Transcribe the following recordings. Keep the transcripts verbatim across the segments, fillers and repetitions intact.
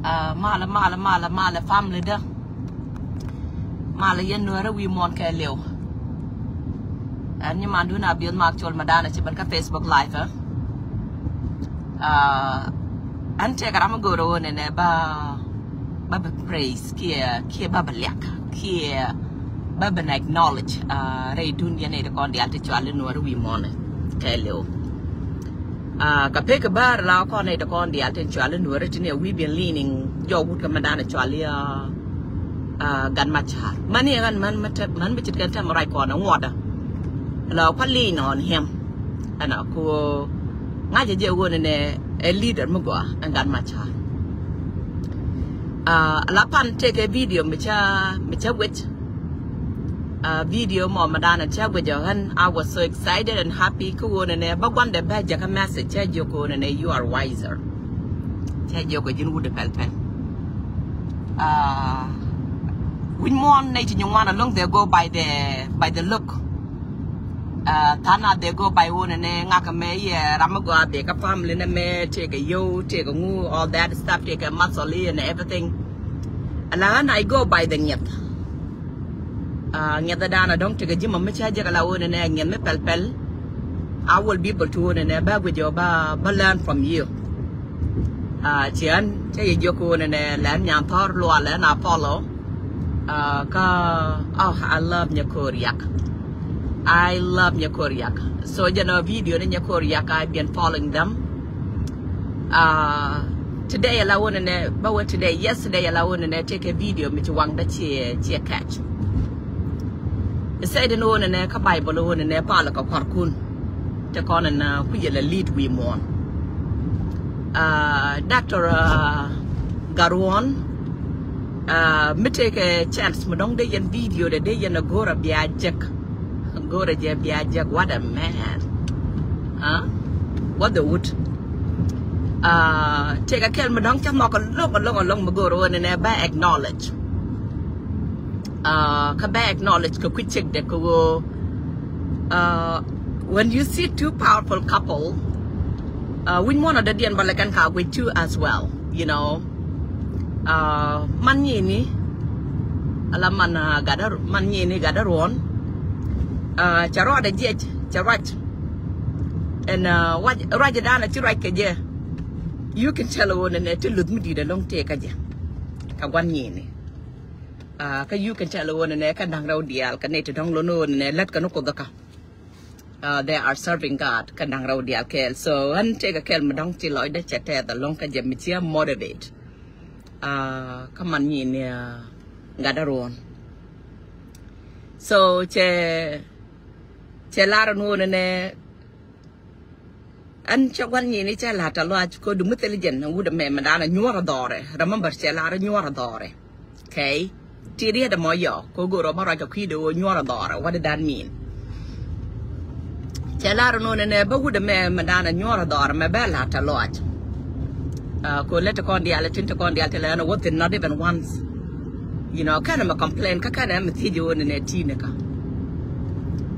Ah, malɛ, malɛ, malɛ, malɛ, family dä. Malɛ yɛn Nuäärä wi̱i̱ muɔ̱ɔ̱n kɛɛliw. Ɛn nyimandu na biöth Mak Col Madanɛ ci ben kä Facebook Live, eh? Ah, ɛn tëëkɛ ram mi go̱o̱rä ɣöö nɛnɛ ba, ba bɛ praise kiɛ, kiɛ ba bɛ liak kiɛ ba bɛ acknowledge, ah, rɛy dunia nɛy ti kɔn diaal ti cɔal i̱ Nuäärä wi̱i̱ muɔ̱ɔ̱n kɛɛliw. Ah, kɛ pek kɛ bäär la kɔn nɛy ti kɔn diaal tin cɔal i̱ Nuäärä ti ni a wi̱i̱ bien leaning jɔk wut kɛ mɛ danɛ cɔal i̱, ah, ah, Gat Macar. Mani ɣän män mi te, män mi cit kɛn tɛm rac kɔn ɛ ŋuɔdä. La kua lean on him. Ɛnɔ ku ŋa̱cä jɛ ɣöö nɛnɛ ɛ leader mi gɔaa ɛn Gat Macar. Ah, la pan tëëkɛ video mi ca, mi ca guic. Ah, video mɔ mi danɛ ca guic ɔ ɣän, I was so excited and happy kä ɣöö nɛnɛ ba guandɛ bä jɛ kä message ca jiök ɣöö nɛnɛ you are wiser. Ca jiök ɛ ji̱n wut ɛ pɛl pɛl. Ah, wi̱c muɔ̱ɔ̱n nɛy ti nyin ŋuan along they go by the, by the look. Ah, tha̱a̱ŋ na they go by ɣöö nɛnɛ ŋa̱kä mɛ yɛ ram mi gɔaa bɛ kä family nɛ mɛ tëëkɛ yio̱w tëëkɛ ŋu, all that stuff, tëëkɛ muscle and everything. Ala ɣän I go by the ŋi̱eth. Ah, ŋi̱eth ɛ danɛ dɔ̱ŋ tëëkɛ ji̱ mɔ mi ca jek ala ɣöö nɛnɛ ŋi̱eth mi pɛl pɛl. I will be able to ɣöö nɛnɛ ba guic ɔ ba, ba learn from you. Ah, ciɛ ɣän cä yɛ jiök ɣöö nɛnɛ lɛn nyan thɔr lual ɛn a follow. Ah, kä, oh, I love Nyakoriak. I love Nyakoriak. So jɛn ɔ video ni Nyakoriak, I been following them. Ah, today ala ɣöö nɛnɛ, ba wee today, yesterday ala ɣöö nɛnɛ tëëkɛ video mi ci waŋdä ciɛ, ciɛ catch. Ɛ sɛy den ɣöö nɛnɛ kä Bible ɣöö nɛnɛ palä kɛ kɔrkun. Te kɔn ɛn, ah, kui̱ yɛ la lead wi̱i̱ muɔ̱ɔ̱n. Ah, Doctor, ah, Garuɔn, ah, mi tëëkɛ chance mi dɔ̱ŋ dee yɛn video dɛ dee yɛn a go̱o̱rä bia jek. Go̱o̱rä jɛ bia jek, what a man. Ah, what the wood. Ah, tëëkɛ kɛl mi dɔ̱ŋ ca nhɔk alɔŋ, alɔŋ, alɔŋ mi go̱o̱rä ɣöö nɛnɛ ba acknowledge. Ah, kä bɛ acknowledge kɛ kui̱ ciek dɛ kɛ ɣöö, ah, when you see two powerful couple, ah, wi̱c muɔ̱ɔ̱n ɔ dɔ̱diɛn bä lɛ kɛn ka guic too as well, you know. Ah, man nyini, ala man, ah, Gatdä, man nyini Gatdä Ruɔ̱n. Ah, cɛ ruacdɛ jiɛc, cɛ ruac. Ɛn, ah, ruac, ruac danɛ ci ruac kɛ jɛ. You can tell ɣöö nɛnɛ ti luth mi di̱i̱t ɛlɔ̱ŋ tëë kä jɛ. Kä gua̱n nyini. Ah, kä you can tell ɣöö nɛnɛ kä da̱ŋ rɛw diaal kä nɛy ti dɔ̱ŋ lo̱n ɣöö nɛnɛ lät kä ni Kuoth kä. Ah, they are serving God kä da̱ŋ rɛw diaal kɛɛl. So ɣän tëëkɛ kɛl mi dɔ̱ŋ ti lɔcdä cɛ tɛth ɛlɔ̱ŋ kä jɛ mi ciɛ motivate. Ah, kä man nyini, ah, Gatdä Ruɔ̱n. So cɛ, cɛ lar ɛn ɣöö nɛnɛ Ɛn cɛ gua̱n nyini cɛ la̱t a lɔac kodu mi thil jɛn wut ɛmɛ mi da̱a̱n a nyuɔ̱r a dhɔrɛ. Remember cɛ lar a nyuɔ̱r a dhɔrɛ. Okay? Ti riet ɛmɔ yɔ ko go̱r ɔ bä ruac kɛ kui̱dɛ ɣöö nyuɔ̱r a dhɔrɛ. What did that mean? Cɛ lar nɔ nɛnɛ bä wut ɛmɛ mi da̱a̱n a nyuɔ̱r a dhɔrɛ mɛ bɛ la̱t a lɔac. Ah, ko lɛ ti kɔn diaal, tin ti kɔn diaal ti lɛ ɛn a wä thin not even once. You know, kɛnɛ mɛ complain kä kɛnɛ mɛ thiec ɣöö nɛnɛ ti̱i̱ ni kä.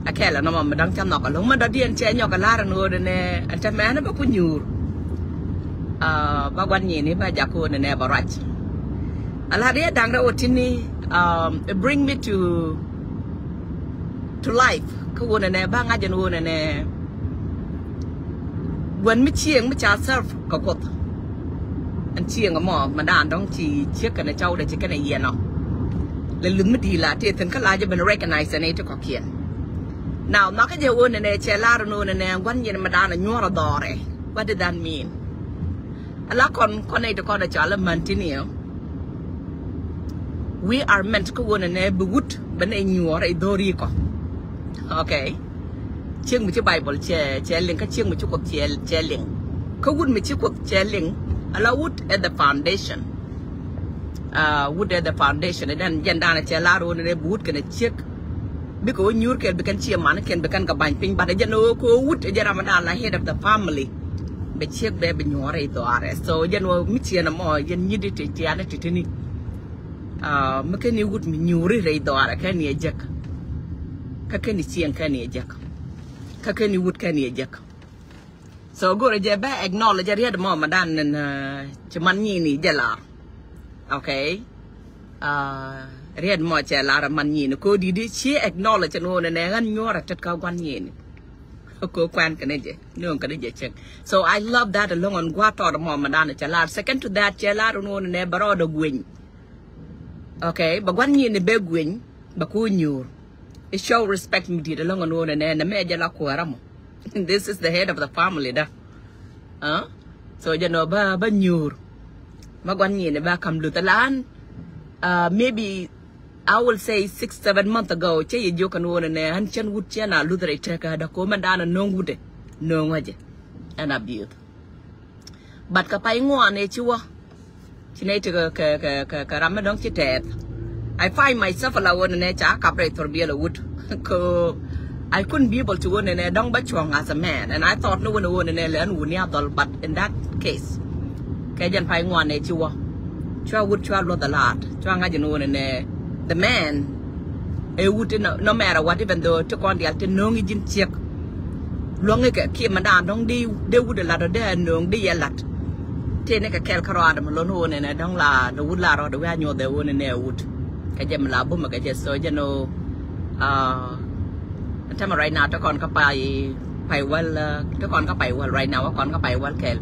A kɛl ɛn ɔmɔ mɛ dɔ̱ŋ ca nhɔk ɛlɔ̱ŋ mɛ dɔ̱diɛn cɛ nyɔk ɛ la̱r ɛn ɣöö nɛnɛ ɛn tɛ mɛn bä ku nyuur. Ah, bä gua̱n nyini bä jak ɣöö nɛnɛ bä ruac. A la̱r yɛ da̱ŋ rɛw ɛ ti̱ni, um, it bring me to, to life. Kä ɣöö nɛnɛ bä ŋa̱c ɛn ɣöö nɛnɛ gua̱n mi cieŋ mi ca serve kɛ Kuoth. Ɛn cieŋ ɛmɔ mɛ da̱a̱n dɔ̱ŋ ci ciek kɛnɛ cɔwdɛ ci kɛnɛ yiɛn ɔ. Lɛ luth mi di̱i̱t la tëë thi̱n kä la jɛ ben recognize ɛn iti kɔ̱kiɛn. Now nhɔakä jɛ ɣöö nɛnɛ cɛ lar ɛn ɣöö nɛnɛ gua̱n nyini mɛ da̱a̱n ɛ nyuɔ̱ɔ̱r ɛ dhɔrɛ. What did that mean? Ala kɔn kɔn iti kɔn ɛ cɔal ɛ män tini ɔ. We are meant kä ɣöö nɛnɛ bi wut bɛ nɛ nyuɔ̱ɔ̱r ɛ dhɔr ikɔ. Okay. Ciek mi ci Bible cɛ, cɛ liŋ, kä ciek mi ci Kuoth cɛ, cɛ liŋ. Kä wut mi ci Kuoth cɛ liŋ, ala wut ɛ the foundation. Ah, wut ɛ the foundation. Ɛ den jɛn da̱a̱n cɛ lar ɣöö nɛnɛ bi wut kɛnɛ ciek. Bikɛ wä nyuur kɛl bi kɛn ciɛ man kɛn bi kɛn kɛ ba̱ny piny, but ɛ jɛn ɣöö kɛ wut ɛ jɛn ram da̱a̱n la head of the family. Bɛ ciek bɛ bi nyuɔ̱ɔ̱r ɛ dhɔaarɛ. So ɛ jɛn ɣöö mi ciɛ nɛ mɔ, jɛn nyit ti, ti, ti anɛ ti, ti ni. Ah, mi kɛn i̱ wut mi nyuuri rɛy dhɔaarɛ kɛn i̱ ɛ jek. Kä kɛn i̱ cieŋ kɛn i̱ ɛ jek. Kä kɛn i̱ wut kɛn i̱ ɛ jek. So go̱rɛ jɛ bä acknowledge riet mɔ mɛ da̱a̱n nɛn, ah, ci man nyini jɛ lar. Okay. Riet mɔ cɛ lar man nyini ko didi ci acknowledge ni wonɛ nɛ ɣän nyuɔrɛ tet ka guan nyini. Ko kuan kɛ ni jɛ ni won kɛ ni jɛ cɛŋ. So I love that along on gua tɔt mɔ ma dan cɛ lar. Second to that cɛ lar ni wonɛ nɛ bɛ rɔɔdɛ gueny. Okay, bɛ guan nyini bɛ gueny bɛ ko nyuur. It show respect mi dit along on wonɛ nɛ nɛ mɛ jɛ la kuɛra mɔ. This is the head of the family da. So jɛ nɔ ba ba nyuur. Ma guan nyini ba kam luth lan. Maybe I will say six seven months ago cɛ yɛ jiök kan wonɛ nɛ an cɛn wut cɛn a luth rɛy tɛk ada ko mɛ dan a noŋ wut ɛ noŋ a jɛ. An a biöth. But kɛ pay ŋuan ɛ ci wä. Ci nɛy ti kɛ kɛ kɛ kɛ ram mi dɔ̱ŋ ci tɛth. I find myself a la wonɛ nɛ ca kap rɛy thor biɛl a wut. Ko I couldn't be able to wonɛ nɛ dɔ̱ŋ ba cuɔ̱ŋ as a man and I thought ni wonɛ wonɛ nɛ lɛ an wuni a dhɔl, but in that case kɛ jɛn pay ŋuan ɛ ci wä. Cua wut cua luɔth a laat cua ŋa̱c ni wonɛ nɛ the man. Ɛ wut ti no matter what, even though ti kɔn dial ti no̱o̱ŋ i̱ ji̱n ciek. Luɔ̱ŋ ikɛ kiɛ mɛ dan dɔ̱ŋ dee wut ɛ lat ɔ dee a no̱o̱ŋ dee yɛ lat. Tëë ni kɛ kɛl kä rɔadɛ mɛ lon wonɛ nɛ dɔ̱ŋ la dɔ wut la rɔadɛ wee a nyuɔth ɛ wonɛ nɛ wut. Kɛ jɛ mɛ la bumɛ kɛ jɛ so jɛ no. Tɛmɛ right now te kɔn kä pay pay wäl te kɔn kä pay wäl right now kɔn kä pay wäl kɛl.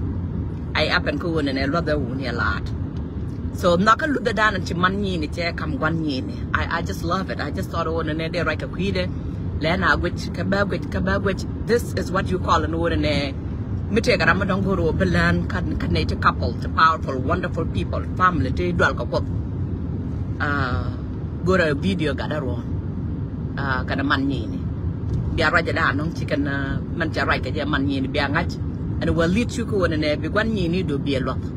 Ay apen kä wonɛ nɛ luɔth ɛ wuni ɛ laat. So nhɔkä luthä dan ci man nyini cɛ kam guan nyini. I, I just love it. I just thought wonɛ nɛ dee ruac kɛ kui̱dɛ. Lɛ na guic kɛ bɛ guic kɛ bɛ guic. This is what you call in wonɛ nɛ. Mi tëëkɛ ram mi dɔ̱ŋ go̱r wä bi lään kä nɛy ti couple ti powerful wonderful people family ti dual kɛ kuoth. Go̱rɛ video gatdä ruɔ̱n. Kɛnɛ man nyini bia ruacɛ dan nɔŋ ci kɛn mɛn ca ruac kɛ jɛ man nyini bia ŋa̱c. Ɛn wä lit cu kä wonɛ nɛ bi guan nyini do biɛ luɔth.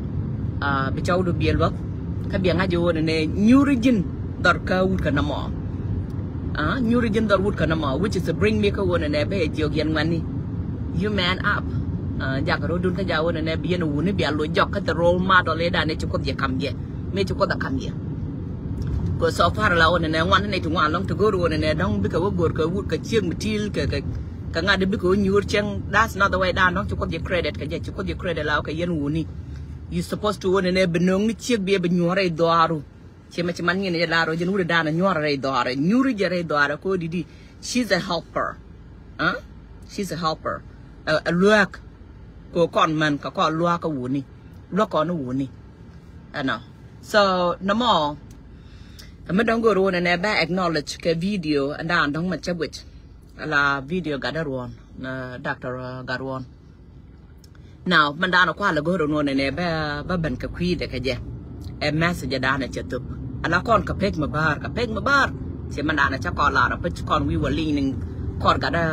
Bi cɔw do biɛ luɔth. Kä bia ŋa̱c jɛ wonɛ nɛ nyuri ji̱n dhɔr kä wut kä nɔmɔ. Nyuri ji̱n dhɔr wut kä nɔmɔ which is a bring mi kä wonɛ nɛ bɛ jiök yɛn ŋuɛni. You man up. Jakä rot dun kä ja wonɛ nɛ bi yɛn wuni bia lo jɔk kä the role model idan i̱ ci kuoth jɛ kam jɛ. Mi ci kuoth a kam jɛ. Ko so far la wonɛ nɛ ŋuan ni ti ŋuan lɔŋ ti go̱r wonɛ nɛ dɔŋ bikɛ wä go̱r kɛ wut kɛ ciek mi til kɛ kɛ kɛ ŋa̱t bikɛ wä nyuur cieŋ. That's not the way dan dɔŋ ci kuoth jɛ credit kɛ jɛ ci kuoth jɛ credit la wä kɛ yɛn wuni. You supposed to wonɛ nɛ bi no̱o̱ŋ ni ciek bi bi nyuɔr rɛy dhɔaru. Ci mɛ ci man nyini jɛ lar wä jɛn wut dan nyuɔr rɛy dhɔaru nyuur jɛ rɛy dhɔaru ko didi. She's a helper. She's a helper. A luäk. Ko kɔn män kɛ kɔn luäk kä wuni luäk kɔn wuni. Ɛnɔ. So nɔmɔ. Kɛ mi dɔ̱ŋ go̱r wunɛ nɛ bɛ acknowledge kɛ video ɛn daan dɔ̱ŋ mɛ cɛ guic. Ala video gatdä ruɔ̱n na doctor gat ruɔ̱n. Now mɛn daan kualɛ go̱r wunɛ nɛ bɛ bɛ ben kɛ kui̱dɛ kɛ jɛ. Ɛ message daan ɛ cɛ thop ala kɔn kɛ pek mi bäär kɛ pek mi bäär. Ci mɛn daan ɛ cɛ kɔn lar ɛ pec kɔn wi̱i̱ wä li̱ny niŋ kɔr gatdä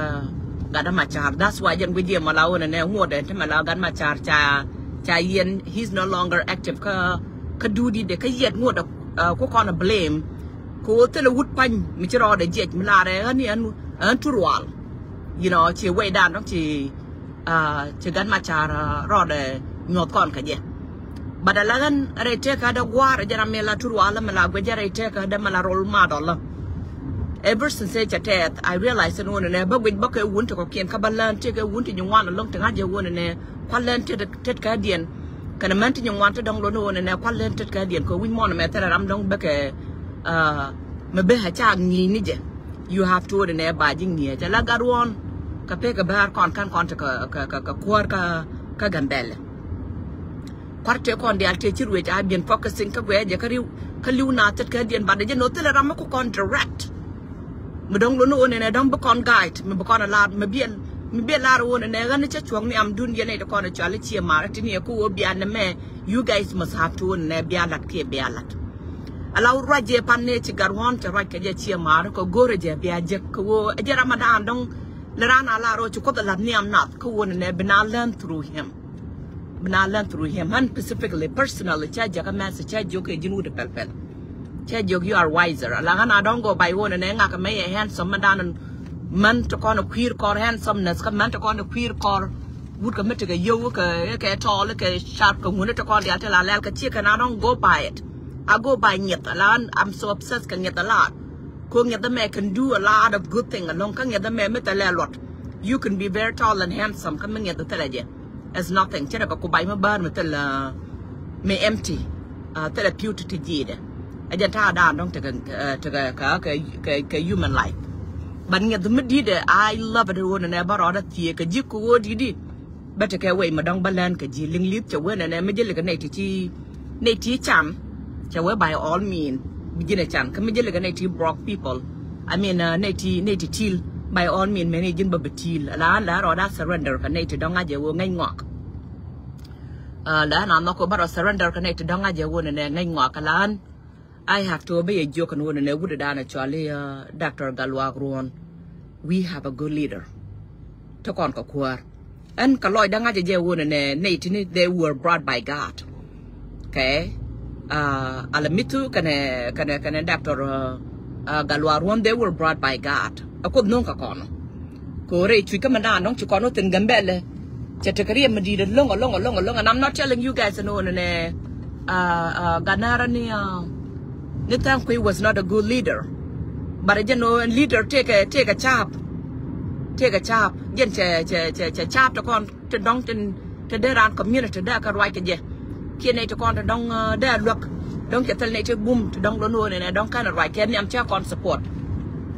gatdä ma ca̱r. That's why jɛn guic jiɛ mɔ la wunɛ nɛ ŋuɔdɛ ti mɛ la gat ma ca̱r ca ca yɛn he's no longer active kä kä duut i̱dɛ kä yɛt ŋuɔt ku kɔn a blame. Ku thilɛ wut pany mi ci rɔɔdɛ jiɛc mi laarɛ ɣän i̱ ɣän tur wal. You know ci wecdan dɔ̱ŋ ci ci gan ma car rɔɔdɛ nyuɔth kɔn kä jɛ. But ala ɣän rɛy tëkä dɛ gua̱a̱r jɛ ram mi la tur wal mi la guic jɛ rɛy tëkä dɛ mi la rol madɔl. Ever since ca tɛth I realize ni wun nɛ bä guic bä kɛ wun ti kɔkiɛn kä bä lään tëkä wun ti nyi ŋuan alɔŋ ti ŋa̱c jɛ wun nɛ. Kual lɛn tet tet kä diɛn. Kɛn mɛn ti nyi ŋuan ti dɔŋ lon won nɛ kual lɛn tet kä diɛn kɛ wi̱c mɔn mɛ thɛrɛ ram dɔŋ bɛ kɛ. Mɛ bɛ ha ca ŋi̱i̱c ni jɛ. You have to won nɛ ba ji̱ ŋi̱i̱c ala gat ruɔn. Kɛ pek kɛ bäär kɔn kan kɔn ti kɛ kɛ kɛ kuäär kä kä gambɛlɛ. Kuar tëë kɔn diaal tëë ci ruëc a bien focusing kä guɛ jɛ kä riw kä liw na tet kä diɛn bat jɛ no thilɛ ram mi ku kɔn direct. Mi dɔŋ lon won nɛ dɔŋ bi kɔn guide mi bi kɔn a lar mi biɛl mi biɛl lar won nɛ ɣän cä cuɔŋ ni am dun yɛn nɛ ti kɔn a cual i̱ ciɛ mar ti ni ku wä bia nɛ mɛ. You guys must have to won nɛ bia lat kiɛ bia lat. Ala ruac jɛ pan nɛ ci gat won cɛ ruac kɛ jɛ ciɛ mar kɛ go̱rɛ jɛ bia jek kɛ wä jɛ ram a daan dɔŋ. Lɛ ran a lar wä ci kuoth a lat ni am nath kä won nɛ bi na learn through him. Bi na learn through him. Ɣän specifically personally ca jakä message ca jiök kɛ ji̱n wut pɛl pɛl. Ca jiök you are wiser. Ala ɣän I don't go by won nɛ ŋak mɛ yɛ handsome mɛ dan män ti kɔn kui̱r kɔr handsomeness kä män ti kɔn kui̱r kɔr. Wut kɛ mɛ ti kɛ yio̱w kɛ kɛ tɔɔl kɛ sharp kɛ ŋuni ti kɔn dial ti la lɛl kɛ ciek kɛ I don't go by it. I go by ŋiɛth ala ɣän I'm so obsessed kɛ ŋiɛth a lot. Ko ŋiɛth mɛ can do a lot of good thing along kä ŋiɛth mɛ mi thilɛ luɔt. You can be very tall and handsome kä mi ŋiɛth thilɛ jɛ. It's nothing. Cɛ rɛ kɛ ku bac mi bäär mi thil mi empty. Thilɛ pi̱w ti ti ji̱dɛ. Ɛ jɛn ta̱a̱ da̱a̱n dɔ̱ŋ tekɛ tekɛ kɛ kɛ human life. But ŋiɛth mi di̱dɛ, I love it ɣöö nɛnɛ bä rɔɔdä thiee kɛ ji̱ kɛ ɣöö di̱di. Bä tekɛ wec mi dɔ̱ŋ bä lɛn kɛ ji̱ liŋ li̱th cɛ wee nɛnɛ mi ji̱ likɛ nɛy ti ci nɛy ti can. Cɛ wee by all mean bi ji̱n ɛ can kä mi ji̱ likɛ nɛy ti broke people. I mean nɛy ti nɛy ti ti̱i̱l, by all mean mɛni ji̱n bä bi ti̱i̱l la an la rɔɔdä surrender kɛ nɛy ti dɔ̱ŋ a jɛ ɣöö ŋäc ŋɔak. La an a nhɔk ɣöö bä rɔ surrender kɛ nɛy ti dɔ̱ŋ a jɛ ɣöö nɛnɛ ŋäc ŋɔak kɛ la an. I have to bä yɛ jiök kɛn wä nɛnɛ wut dan a cɔal i̱ Doctor Gatluak Ruɔ̱n. We have a good leader. Ti kɔn kɛ kuäär ɛn kɛ lɔcdä ŋa̱cä jɛ wä nɛnɛ nɛy tini they were brought by God. Okay. Alamithu kɛnɛ kɛnɛ kɛnɛ Doctor Gatluak Ruɔ̱n, they were brought by God. Ɛ Kuoth no̱o̱ŋ kɛ kɔn. Kɛ ɣöö rɛy cuc kä mɛn da̱a̱n dɔ̱ŋ ci kɔn wä thi̱n Gambɛlɛ. Cɛ tekɛ riɛm mi di̱i̱t ɛlɔ̱ŋ ɛlɔ̱ŋ ɛlɔ̱ŋ ɛlɔ̱ŋ, and I'm not telling you guys ɛn ɣöö nɛnɛ Gatnarä ni ni Tha̱a̱ŋ Kui̱ was not a good leader. But jɛn ɣöö ɛn leader tëëkɛ tëëkɛ ca̱a̱p. Tëëkɛ ca̱a̱p jɛn cɛ cɛ cɛ cɛ ca̱a̱p ti kɔn ti dɔ̱ŋ tin ti dee raan community dee kɛ ruac kɛ jɛ. Kiɛ nɛy ti kɔn ti dɔ̱ŋ dee luäk dɔ̱ŋ cɛ thil nɛy ti bum ti dɔ̱ŋ lon ɣöö nɛnɛ dɔ̱ŋ kɛn ruac kɛ nhiam cɛ kɔn support.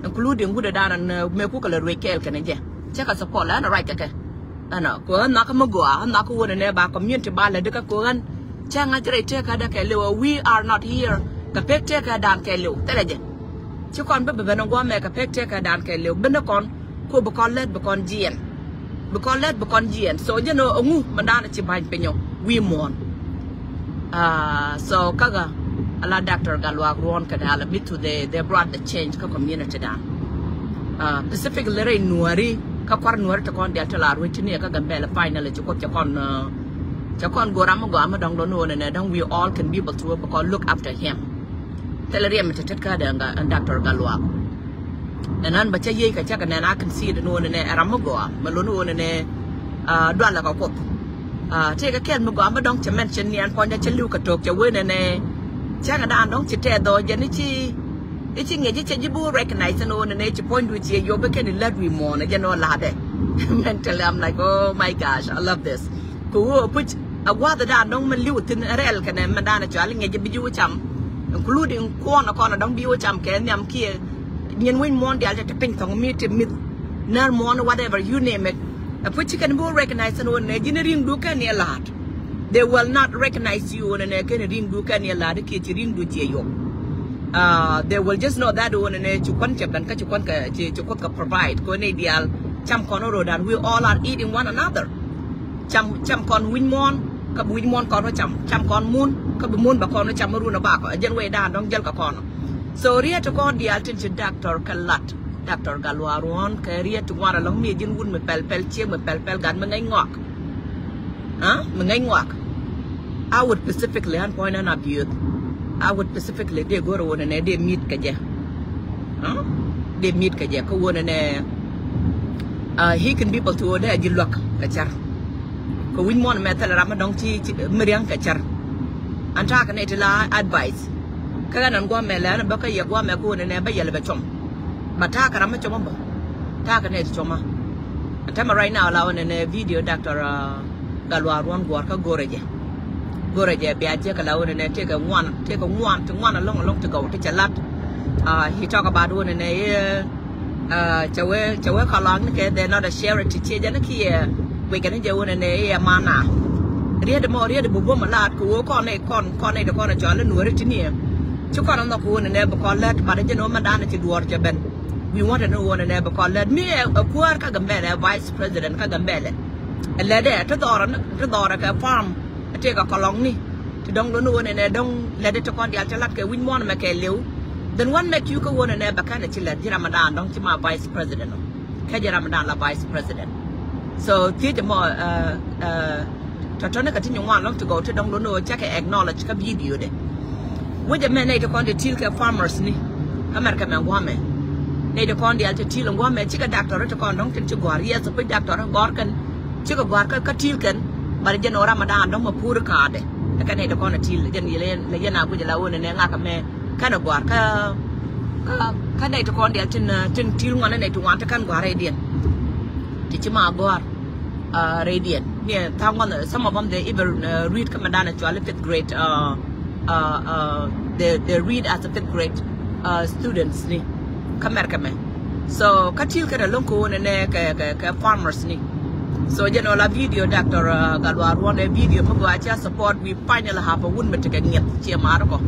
Including wut ɛ da̱a̱n ɛn mëë kukɛ lɛ ruëc kɛɛl kɛnɛ jɛ cɛ kɛ support lɛ ɛn ruac kɛ kɛ. Ɛnɔ kɛ ɣän nhɔakä mi gɔaa ɣän nhɔakä wä nɛnɛ ba community ba lätdi kä kɛ ɣän. Cä ŋa̱c rɛy tëëkädä kɛɛliw ɛ we are not here kɛ pek tëëkädan kɛɛliw thilɛ jɛ. Ci kɔn bi bi ben ɛ guɔ̱mɛ kɛ pek tëëkädan kɛɛliw bi ni kɔn ko bi kɔn lät bi kɔn jiɛn. Bi kɔn lät bi kɔn jiɛn so jɛn ɛ ŋu mi dan ci ba̱ny piny ɔ wi̱i̱ muɔ̱ɔ̱n. So käkä ala Doctor Gatluak Ruɔ̱n kɛnɛ Alamithu they they brought the change kä community dan. Specifically rɛy Nuäri kä kua̱r Nuäri ti kɔn dial ti la ruec ti ni kä Gambɛlɛ finally ci Kuoth cɛ kɔn cɛ kɔn go̱o̱r ram mi gɔaa mi dɔ̱ŋ lon ni ɣöö nɛnɛ dɔ̱ŋ we all can be able to bi kɔn look after him. Thilɛ riɛm mi ti tet kädɛ ɛn Doctor Gatluak. Ɛn ɣän bä cä yiëë kɛ cä kɛ nɛn a kɛn si̱i̱t ni ɣöö nɛnɛ ɛ ram mi gɔaa mi lon ni ɣöö nɛnɛ dualɛ kɛ Kuoth. Tëëkɛ kɛl mi gɔaa mi dɔ̱ŋ cɛ mention ni ɛn puɔ̱nydä cä li̱w kɛ to̱k cɛ wee nɛnɛ cäŋɛ da̱a̱n dɔ̱ŋ ci tɛth ɔ jɛn i̱ ci i̱ ci ŋi̱ec i̱ cɛ ji̱ bi wä recognize ɛn ɣöö nɛnɛ ci puɔ̱nydu ci ɛ yop i̱ kɛn i̱ lät wi̱i̱ muɔ̱ɔ̱n ɛ jɛn ɣöö la̱tdɛ. Mentally I'm like, oh my gosh, I love this. Kɛ ɣöö puc a gua̱a̱th da̱a̱n dɔ̱ŋ mi li̱w thi̱n rɛɛl kɛnɛ mɛn da̱a̱n ɛ cɔal i̱ ŋi̱ec i̱ bi ji̱ wä cam, including kuɔn ɛ kɔn ɛ dɔ̱ŋ bi wä cam kɛ nhiam kiɛ nyin wi̱ny muɔ̱ɔ̱n diaal cɛ te piny thɔŋ mi te mi̱th nɛr muɔ̱ɔ̱n whatever you name it. Ɛ puc ci kɛn bi wä recognize ɛn ɣöö nɛ ji̱n ri̱ŋdu kɛn ni ɛ la̱a̱t. They will not recognize you ɣöö nɛ nɛ kɛn ri̱ŋdu kɛn ni ɛ la̱a̱t kiɛ ci ri̱ŋdu ci ɛ yop. They will just know that ɣöö nɛ nɛ ci kuän cɛ ben kä ci kuän kɛ ci ci Kuoth kɛ provide kɛ ɣöö nɛ diaal cam kɔn ɣöö ro̱o̱dan we all are eating one another. Cam cam kɔn wi̱c muɔ̱ɔ̱n kä bi wi̱c muɔ̱ɔ̱n kɔn wä cam, cam kɔn mun kä bi mun bɛ kɔn wä cam mi run ɛ bakɔ ɛ jɛn wecdan dɔ̱ŋ jäl kɛ kɔn. So riet ti kɔn diaal tin ci doctor kɛ lat, doctor Gatluak Ruɔ̱n kɛ riet ti ŋuan ɛlɔ̱ŋ mi ɛ ji̱n wut mi pɛl pɛl ciek mi pɛl pɛl gat mi ŋäc ŋɔak. Mi ŋäc ŋɔak. I would specifically an puɔ̱ny nɛn a biöth. I would specifically dee go̱r ɛ wun ɛnɛ dee mi̱t kɛ jɛ. Dee mi̱t kɛ jɛ kä wun ɛnɛ he can be able to dee a ji̱ luäk kɛ cär. Kɛ wi̱c muɔ̱n mɛ thilɛ ram mi dɔ̱ŋ ci mi riäŋ kɛ cär. An ta̱a̱ kɛ nɛy ti la advice. Kä ɣän ɛn gua̱a̱mɛ lɛ ɣän ɛ bä kä yɛ gua̱a̱mɛ kä wun ɛnɛ bä yɛl ɛ bɛ cuɔm. But ta̱a̱ kɛ ram mi cuɔm ɛ bä ta̱a̱ kɛ nɛy ti cuɔm ɛ. An täämɛ right now la wun ɛnɛ video doctor Gatluak Ruɔ̱n guɔ̱ɔ̱r kä go̱rɛ jɛ. Go̱rɛ jɛ bia jiɛk kɛ la wun ɛnɛ tëëkɛ ŋuan tëëkɛ ŋuan ti ŋuan ɛlɔ̱ŋ ɛlɔ̱ŋ ti gɔw ti cɛ lat. He talk about wun ɛnɛ i̱ cɛ wee cɛ wee kɔlɔŋ ni kɛ they're not a charity ciɛ jɛ ni kiɛ guic kɛ ni jɛ wun ɛnɛ i̱ ɛ mana. Riet mɔ riet bi buɔ̱m ɛ laat kɛ wee kɔn ni kɔn kɔn ni ti kɔn ɛ cɔl ni nuɔri ti ni ɛ. Ci kɔn ɛ nhɔk kɛ wun ɛnɛ bi kɔn lät but jɛ ni wä mɛ dan ci duɔɔr cɛ ben. We wanted ni wun ɛnɛ bi kɔn lät mi ɛ kuäär kä Gambɛlɛ ɛ vice president kä Gambɛlɛ. Ɛ lɛtdɛ ti dhɔrɛ ti dhɔrɛ kɛ farm. Tëëkɛ kɔlɔŋni ti dɔ̱ŋ lon wun ɛnɛ dɔ̱ŋ lɛtdɛ ti kɔn diaal ti lat kɛ wi̱c muɔ̱n mɛ kɛ liw. Then what make you kä wun ɛnɛ bɛ kɛn ɛ ci lɛt ji̱ ram ɛ daan dɔ̱ŋ ci ma vice president ɔ. Kɛ ji̱ ram ɛ daan la vice president. So thiec ɛmɔ tɔ̱tɔ̱ni kɛ ti nyi ŋuan lɔ̱ŋ ti gɔw ti dɔ̱ŋ lon wun cɛ kɛ acknowledge kä video dɛ. Wecɛ mɛ nɛy ti kɔn ti ti̱i̱l kɛ farmers ni kä mɛr kɛ mɛ gua̱mɛ. Nɛy ti kɔn diaal ti ti̱i̱l in gua̱mɛ cikɛ doctor ti kɔn dɔ̱ŋ tin ci gɔ̱a̱r yes puc doctor gɔ̱a̱r kɛn. Cikɛ gɔ̱a̱r kä kä ti̱i̱l kɛn. But jɛn ɣän ram ɛ daan dɔ̱ŋ mɛ puur ka̱a̱dɛ ɛ kɛn nɛy ti kɔn ti ti̱i̱l jɛn yɛn a guic la wun ɛnɛ ŋa̱kä mɛ kɛn ɛ gɔ̱a̱r kä kä nɛy ti kɔn diaal tin tin ti̱i̱l ŋuan nɛy ti ŋuan ti kɛn gɔ̱a̱r rɛydiɛn. Ti ci ma gɔ̱a̱r rɛydiɛn ni tha̱a̱ŋ ŋuan some of them they even read kä mɛ daan ɛ cɔal i̱ fifth grade. uh, uh, they, they read as a fifth grade uh, students ni kä Mɛrkɛ mɛ. So kä ti̱i̱l kɛn a lo̱ŋ ko̱n ɛnɛ kɛ, kɛ, kɛ farmers ni. So jɛn ɔ la video Doctor uh, Gatluak Ruɔn ɛ video mi gɔaa cia support, we finally have a wun mi tekɛ ŋiɛth ciɛ ma̱a̱r kɔ.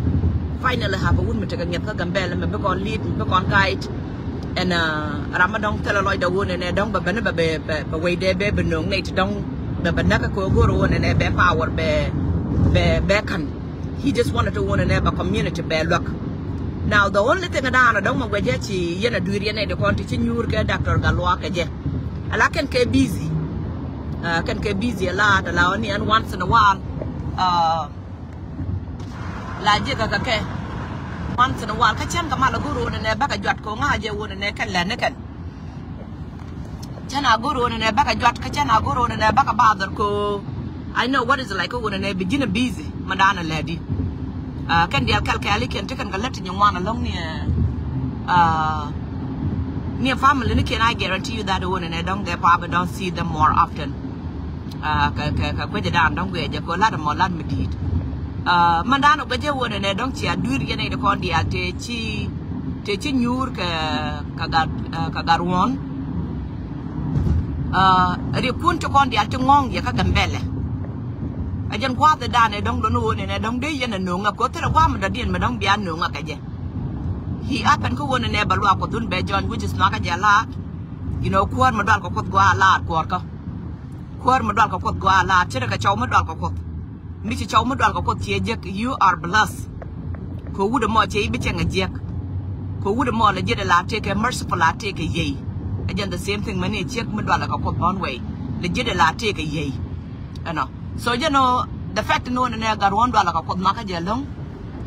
Finally have a wun mi tekɛ ŋiɛth kä Gambɛl mi bi kɔn lead, mi bi kɔn guide. Ɛn uh, ram mi dɔ̱ŋ thilɛ lɔcdɛ wun ɛnɛ dɔ̱ŋ bɛ bɛ ni bɛ bɛ bɛ wecdɛ bɛ bɛ no̱o̱ŋ nɛy ti dɔ̱ŋ bɛ bɛ näk kɛ ko̱ go̱r wun ɛnɛ bɛ power bɛ bɛ bɛ ka̱n. He just wanted to wun ɛnɛ bɛ community bɛ luäk. Now the only thing dan a dɔ̱ŋ mɛ guɛ jɛ ci yɛn a dui̱r yɛn nɛy ti kɔn ti ci nyuur kɛ Doctor Gatluak kɛ jɛ. Ala kɛn kɛ busy. Uh, kɛn kɛ busy a lot, ala ni ɛn once in a while. Uh, la jiɛ kɛ kɛ kɛ. Once in a while kä cɛn kɛ mal a go̱r wun ɛnɛ bɛ kɛ juat kɛ ŋa̱ jɛ wun ɛnɛ kɛn lɛ ni kɛn. Cɛn a go̱r wun ɛnɛ bä kɛ juat kä cɛn a go̱r wun ɛnɛ bä kɛ bother ko. I know what is like ko wun ɛnɛ bi ji̱n a busy ma dan a lɛ di. Uh, kɛn diɛl kɛl kɛl ikiɛn ti kɛn kɛ lät ti nyin wan along ni uh, ni family ni kiɛn. I guarantee you that wun ɛnɛ dɔ̱ŋ they probably don't see them more often. Uh, kɛ kɛ kɛ kuecɛ dan dɔ̱ŋ guiɛ jɛ ko lat mɔ lat mi di̱i̱t. Uh, ma dan a guiɛ jɛ wun ɛnɛ dɔ̱ŋ cia dui̱r yɛn ɛ di kɔn diɛl te ci te ci nyuur kɛ kɛ gat kɛ gat ruɔ̱n. Ɛ riɛkun ti kɔn diaal ti ŋɔ̱ŋ yɛ kä Gambɛlɛ. Ɛ jɛn gua̱a̱th ɛ danɛ dɔ̱ŋ lon ɣöö nɛnɛ dɔ̱ŋ dee yɛn ɛ no̱o̱ŋ ɛ ko̱ thilɛ gua̱a̱m dɔ̱diɛn mɛ dɔ̱ŋ bia no̱o̱ŋ ɛ kɛ jɛ. Hi apɛn kä ɣöö nɛnɛ bɛ luaak Kuɔth wun bɛ jɔny wi̱c is nuakä jɛ laat. You know, kuäär mɛ dual kɛ Kuoth gua̱a̱ laat kuɔrkä. Kuäär mi dual kɛ Kuoth gɔaa la ce̱tkɛ cɔw mi dual kɛ Kuoth. Mi ci cɔw mi dual kɛ Kuoth ciɛ jiäk, you are blessed. Kɛ wut ɛmɔ cɛ i̱ bi cɛŋ ɛ jiäk. Kɛ wut ɛmɔ lɛ jiɛt ɛ la tëëkɛ merciful la tëëkɛ yey. Ɛ jɛn the same thing mɛni ɛ ciek mi dual kɛ Kuoth bɔn wɛy. Lɛ jiɛt ɛ la tëëkɛ yey. Ɛnɔ. So jɛn ɔ the fact ni wä nɛnɛ gat ruɔ̱n dual kɛ Kuoth makä jɛ lo̱ŋ.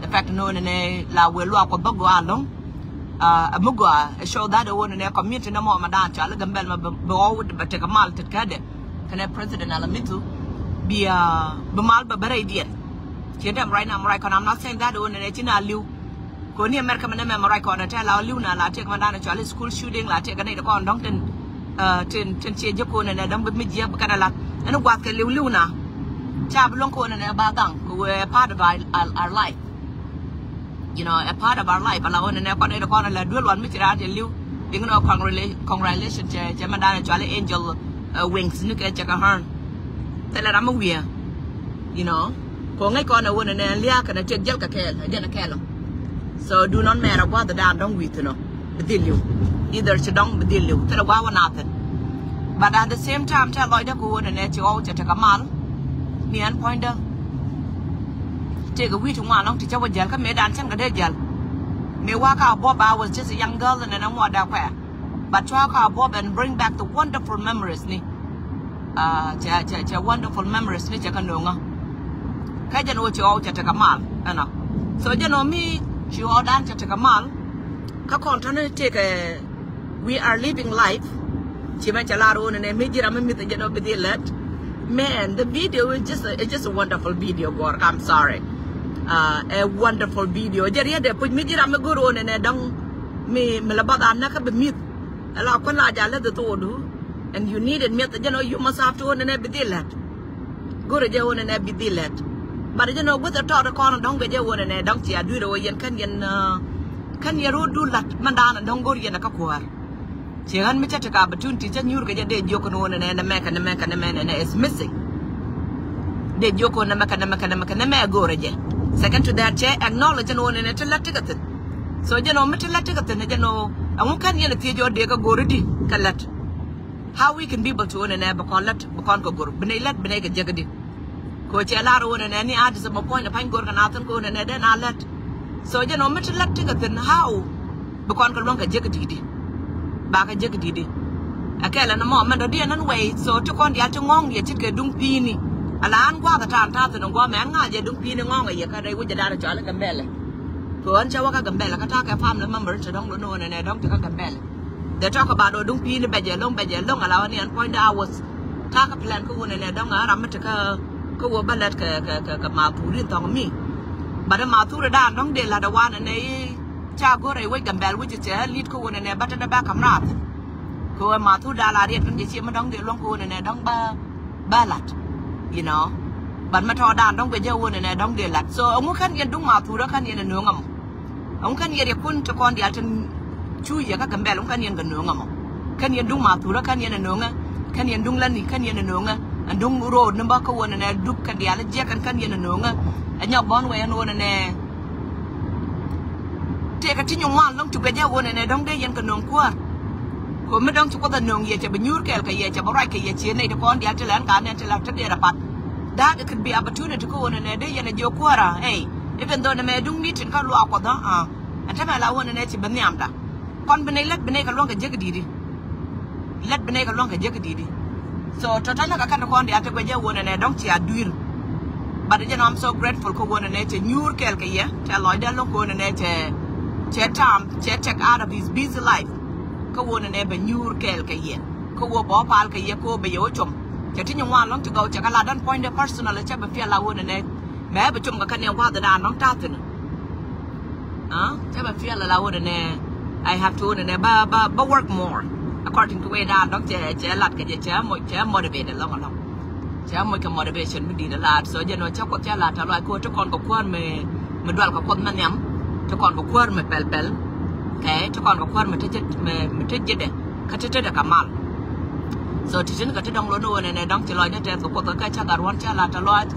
The fact ni wä nɛnɛ la wëë luaak Kuoth bä gɔaa lo̱ŋ. Ɛ mi gɔaa ɛ show that ɛ wä nɛnɛ community ni mɔ ma daan cɔal i̱ Gambɛl ma bi ɣɔw bɛ tekɛ mal tet kädɛ. Kɛnɛ President Alamithu bi bi mal bɛ bɛ rɛydiɛn. Ci dɛm right now mɛ right kɔn, I'm not saying that ɛ wä nɛnɛ ci na li̱w. Koni America mɛ nɛ mɛ mɛ right kɔn ɛ tɛ la li̱w na la tiek ma daan cɔal i̱ school shooting la tiek kɛnɛ i̱ kɔn dɔ̱ŋ tin tin tin ciɛ ji̱ kon ɛnɛ dɔ̱ŋ bi mi jiɛ bi kɛnɛ lat ɛn guath kɛ li̱w li̱w na. Ca bi luɔ̱ŋ kon ɛnɛ ba gaŋ kɛ wee part of our, our, our life. You know, a part of our life. Ala ɣöö nɛnɛ kɔn ɛ kɔn ɛ la duel wan mi ci raan cɛ li̱w. Diŋ nɔ congratulation cɛ cɛ mɛ danɛ cɔal i̱ Angel Wings ni kɛ cɛ kɛ hörn. Thilɛ ram mi wiɛ. You know, kɔ ŋäc kɔn ɛ ɣöö nɛnɛ lia̱a̱ kɛn ɛ tiek jäl kɛ kɛɛl ɛ jɛn ɛ kɛɛl ɔ. So du nɔn mɛɛr ɛ gua̱th ɛ daan dɔ̱ŋ wi̱i̱ thi̱n ɔ. Bi dhil li̱w. Either ci dɔ̱ŋ bi dhil li̱w thilɛ gua̱a̱ wä nathɛn. But at the same time tɛ lɔcdä kɛ ɣöö nɛnɛ ci ɣɔw cɛ tekɛ mal. Ni ɛn puɔ̱nydä. Tëëkɛ wi̱i̱ ti ŋuan lɔ̱ŋ ti cä wä jäl kä mëë dan cäŋ kɛ dee jäl. Mëë wa̱a̱ ka buɔp, I was just a young girl and ɛn ŋuɔt da̱k kuɛ. But cua ka buɔp and bring back the wonderful memories ni. Cɛ cɛ cɛ wonderful memories ni cɛ kä no̱o̱ŋä. Kä jɛn ɣöö ci ɣɔw cɛ tekɛ mal ɛnɔ. So jɛn ɣöö mi ci ɣɔw dan cɛ tekɛ mal. Kä kɔn tɔ̱ni tëëkɛ we are living life. Ci mɛ cɛ lar wun ɛnɛ mi ji̱ ram mi mi̱th jɛn ɔ bi dhil lät. Man, the video is just a, it's just a wonderful video gɔr. I'm sorry. Uh, a wonderful video. Jɛ riet dɛ puc mi ji̱ ram mi go̱r wun ɛnɛ dɔ̱ŋ mi mi lɛ bath an näkä bi mi̱th. Ala kuän la ja leth thok du. And you need it mi̱th jɛn ɔ, you must have to wun ɛnɛ bi dhil lät. Go̱r jɛ wun ɛnɛ bi dhil lät. But jɛn ɔ guth ɛ tɔt kɔn dɔ̱ŋ bɛ jɛ wun ɛnɛ dɔ̱ŋ ci a dui̱r ɛ wä yɛn kän yɛn uh, kän yɛn ro̱o̱ du la̱t mɛn da̱a̱n dɔ̱ŋ go̱r yɛn ɛ kä kuäär. Ci ɣän mi cä ti ka opportunity cä nyuur kɛ jɛ dee jiök kɛn wun ɛnɛ nɛ mɛ kɛ nɛ mɛ kɛ nɛ mɛ nɛ nɛ is missing. Dee jiök kɛn nɛ mɛ kɛ nɛ mɛ kɛ nɛ mɛ kɛ nɛ mɛ go̱r ɛ jɛ. Second to that cɛ acknowledge ɛn wun ɛnɛ ti la̱t ti kɛ thi̱n. So jɛn ɔ mi ti la̱t ti kɛ thi̱n jɛn ɔ ɛŋu kän yɛn ɛ thiec ɔ dee kɛ go̱r ɛ di kɛ la̱t. How we can be able to wun ɛnɛ bi kɔn lät bi kɔn kɛ go̱r bi nɛy lät bi nɛy kɛ jiäk di. Kɛ cɛ lar wun ɛnɛ ni a disable point pany go̱r kɛ na thin kɛ wun ɛnɛ den a lät. So jɛn ɔ mi ti lät ti kɛ thin how bi kɔn kɛ luäŋ kɛ jiäk di di. Ba kɛ jiäk di di. Ɛ kɛl ɛn mɔ mɛn dɔ̱diɛn ɛn wɛy so ti kɔn diaal ti ŋɔ̱ŋ yɛ cit kɛ duŋ pi̱i̱ni. Ala an gua̱a̱th ɛ ta̱a̱n ta̱a̱ thin ɛ gua̱a̱ mɛ an ŋa̱c ɛ duŋ pi̱i̱ni ŋɔ̱ŋ ɛ yɛ kä rɛy wi̱c ɛ da̱a̱n ɛ cɔal ɛ Gambɛlɛ. Kɛ ɣän cɛ wä kä Gambɛlɛ kä ta̱a̱ kɛ family member ti dɔ̱ŋ lo̱n ɣän ɛnɛ dɔ̱ŋ ti kä Gambɛlɛ. They talk about ɔ duŋ pi̱i̱ni bɛc ɛ lo̱ŋ bɛc ɛ lo̱ŋ ala ɣän ni ɛn puɔ̱nydä a was. Ta̱a̱ kä plan kä wun ɛnɛ dɔ̱ŋ a ram mi ti kä kä wä bä lät kɛ kɛ kɛ kɛ mathur in thɔŋ mi. But ɛ mathur ɛ da̱a̱n dɔ̱ŋ dee la̱t ɛ wan ɛnɛ i̱ ca go̱r ɛ wec Gambɛl wi̱c cɛ lit kä wun ɛnɛ bä te dee bä ka̱m rath. Kɛ wä mathur da̱a̱n la riɛt kän jɛ cie mi dɔ̱ŋ dee luɔ̱ŋ kä wun ɛnɛ dɔ̱ŋ bä bä la̱t. You know. But mɛ tɔɔdan dɔ̱ŋ guic jɛ wun ɛnɛ dɔ̱ŋ dee lat. So ɛŋu kän yɛn duŋ ma thurä kän yɛn ɛ nööŋ ɛmɔ. Ɛŋu kän yɛn yɛ kun ti kɔn dial tin cu yɛ kä Gambɛl ɛŋu kän yɛn kɛ nööŋ ɛmɔ. Kän yɛn duŋ ma thurä kän yɛn ɛ nööŋä. Kän yɛn duŋ lani kän yɛn ɛ nööŋä. Ɛn duŋ road ni bä kä wun ɛnɛ dup kän dial jiɛk kän kän yɛn ɛ nööŋä. Ɛ nyɔk bɔn wɛ ɛn wun ɛnɛ. Tëëkɛ ti nyuŋ wan lɔŋ cukɛ jɛ wun ɛnɛ dɔ̱ŋ dee yɛn kɛ nööŋ kuäär. Ko mi dɔ̱ŋ ci Kuoth ɛ nööŋ yɛ cɛ bi nyuur kɛɛl kɛ yɛ cɛ bi ruac kɛ yɛ cië nɛy ti kɔn dial ti lɛn ka nɛn ti la ti dee rɛ pat. That it could be opportunity kä wun ɛnɛ dee yɛn ɛ jiök kuäärä. Ey, even though nɛ mɛ duŋ meeting kä luaak Kuɔth ɔ. Ɛn tämɛ la wun ɛnɛ ci bi nhiamda. Kɔn bi nɛy lät bi nɛy kɛ luäŋ kɛ jek di̱i̱di. Lät bi nɛy kɛ luäŋ kɛ jek di̱i̱di. So tɔ̱tɔ̱ näk kɛ kɛn ti kɔn diaal ti guɛc jɛ wun ɛnɛ dɔ̱ŋ cia dui̱r. But jɛn I'm so grateful kä wun ɛnɛ cɛ nyuur kɛɛl kɛ yɛ cɛ lɔcdɛ lo̱ŋ kä wun ɛnɛ cɛ cɛ tam cɛ take out of his busy life. Kä wun ɛnɛ bɛ nyuur kɛɛl kɛ yɛ kä wun bɛ wä pal kɛ yɛ kä wun bɛ yɛ wä com. Cɛ ti nyi ŋuan lɔ̱ŋ ti gɔw cɛ kɛ lat dɛn puɔ̱nydɛ personal cɛ bɛ piɛl la wun ɛnɛ. Mɛ bɛ com kɛ kɛn ɛ gua̱th dan dɔ̱ŋ ta̱thi̱n. Cä bɛ feel la wun ɛnɛ. I have to wun ɛnɛ ba ba ba work more. According to way dan dɔ̱ŋ cɛ cɛ lat kɛ jɛ cɛ mo cɛ motivate alɔŋ alɔŋ. Cɛ mo kɛ motivation mi di̱i̱t lat so jɛ nɔ cä Kuoth cɛ lat alɔc ko ti kɔn kɛ kuäär mi mi dual kɛ Kuoth mi nhiam. Ti kɔn kɛ kuäär mi pɛl pɛl. Kɛ ti kɔn kɛ kuäär mi ti jɛ mi mi ti jɛ dɛ kä ti ti dɛ kɛ mal. So ti tin kɛ ti dɔŋ lo̱n wun ɛnɛ dɔ̱ŋ ci lɔcdɛ tɛth kɛ Kuoth kɛ cä gat ruɔ̱n cä lat alɔc.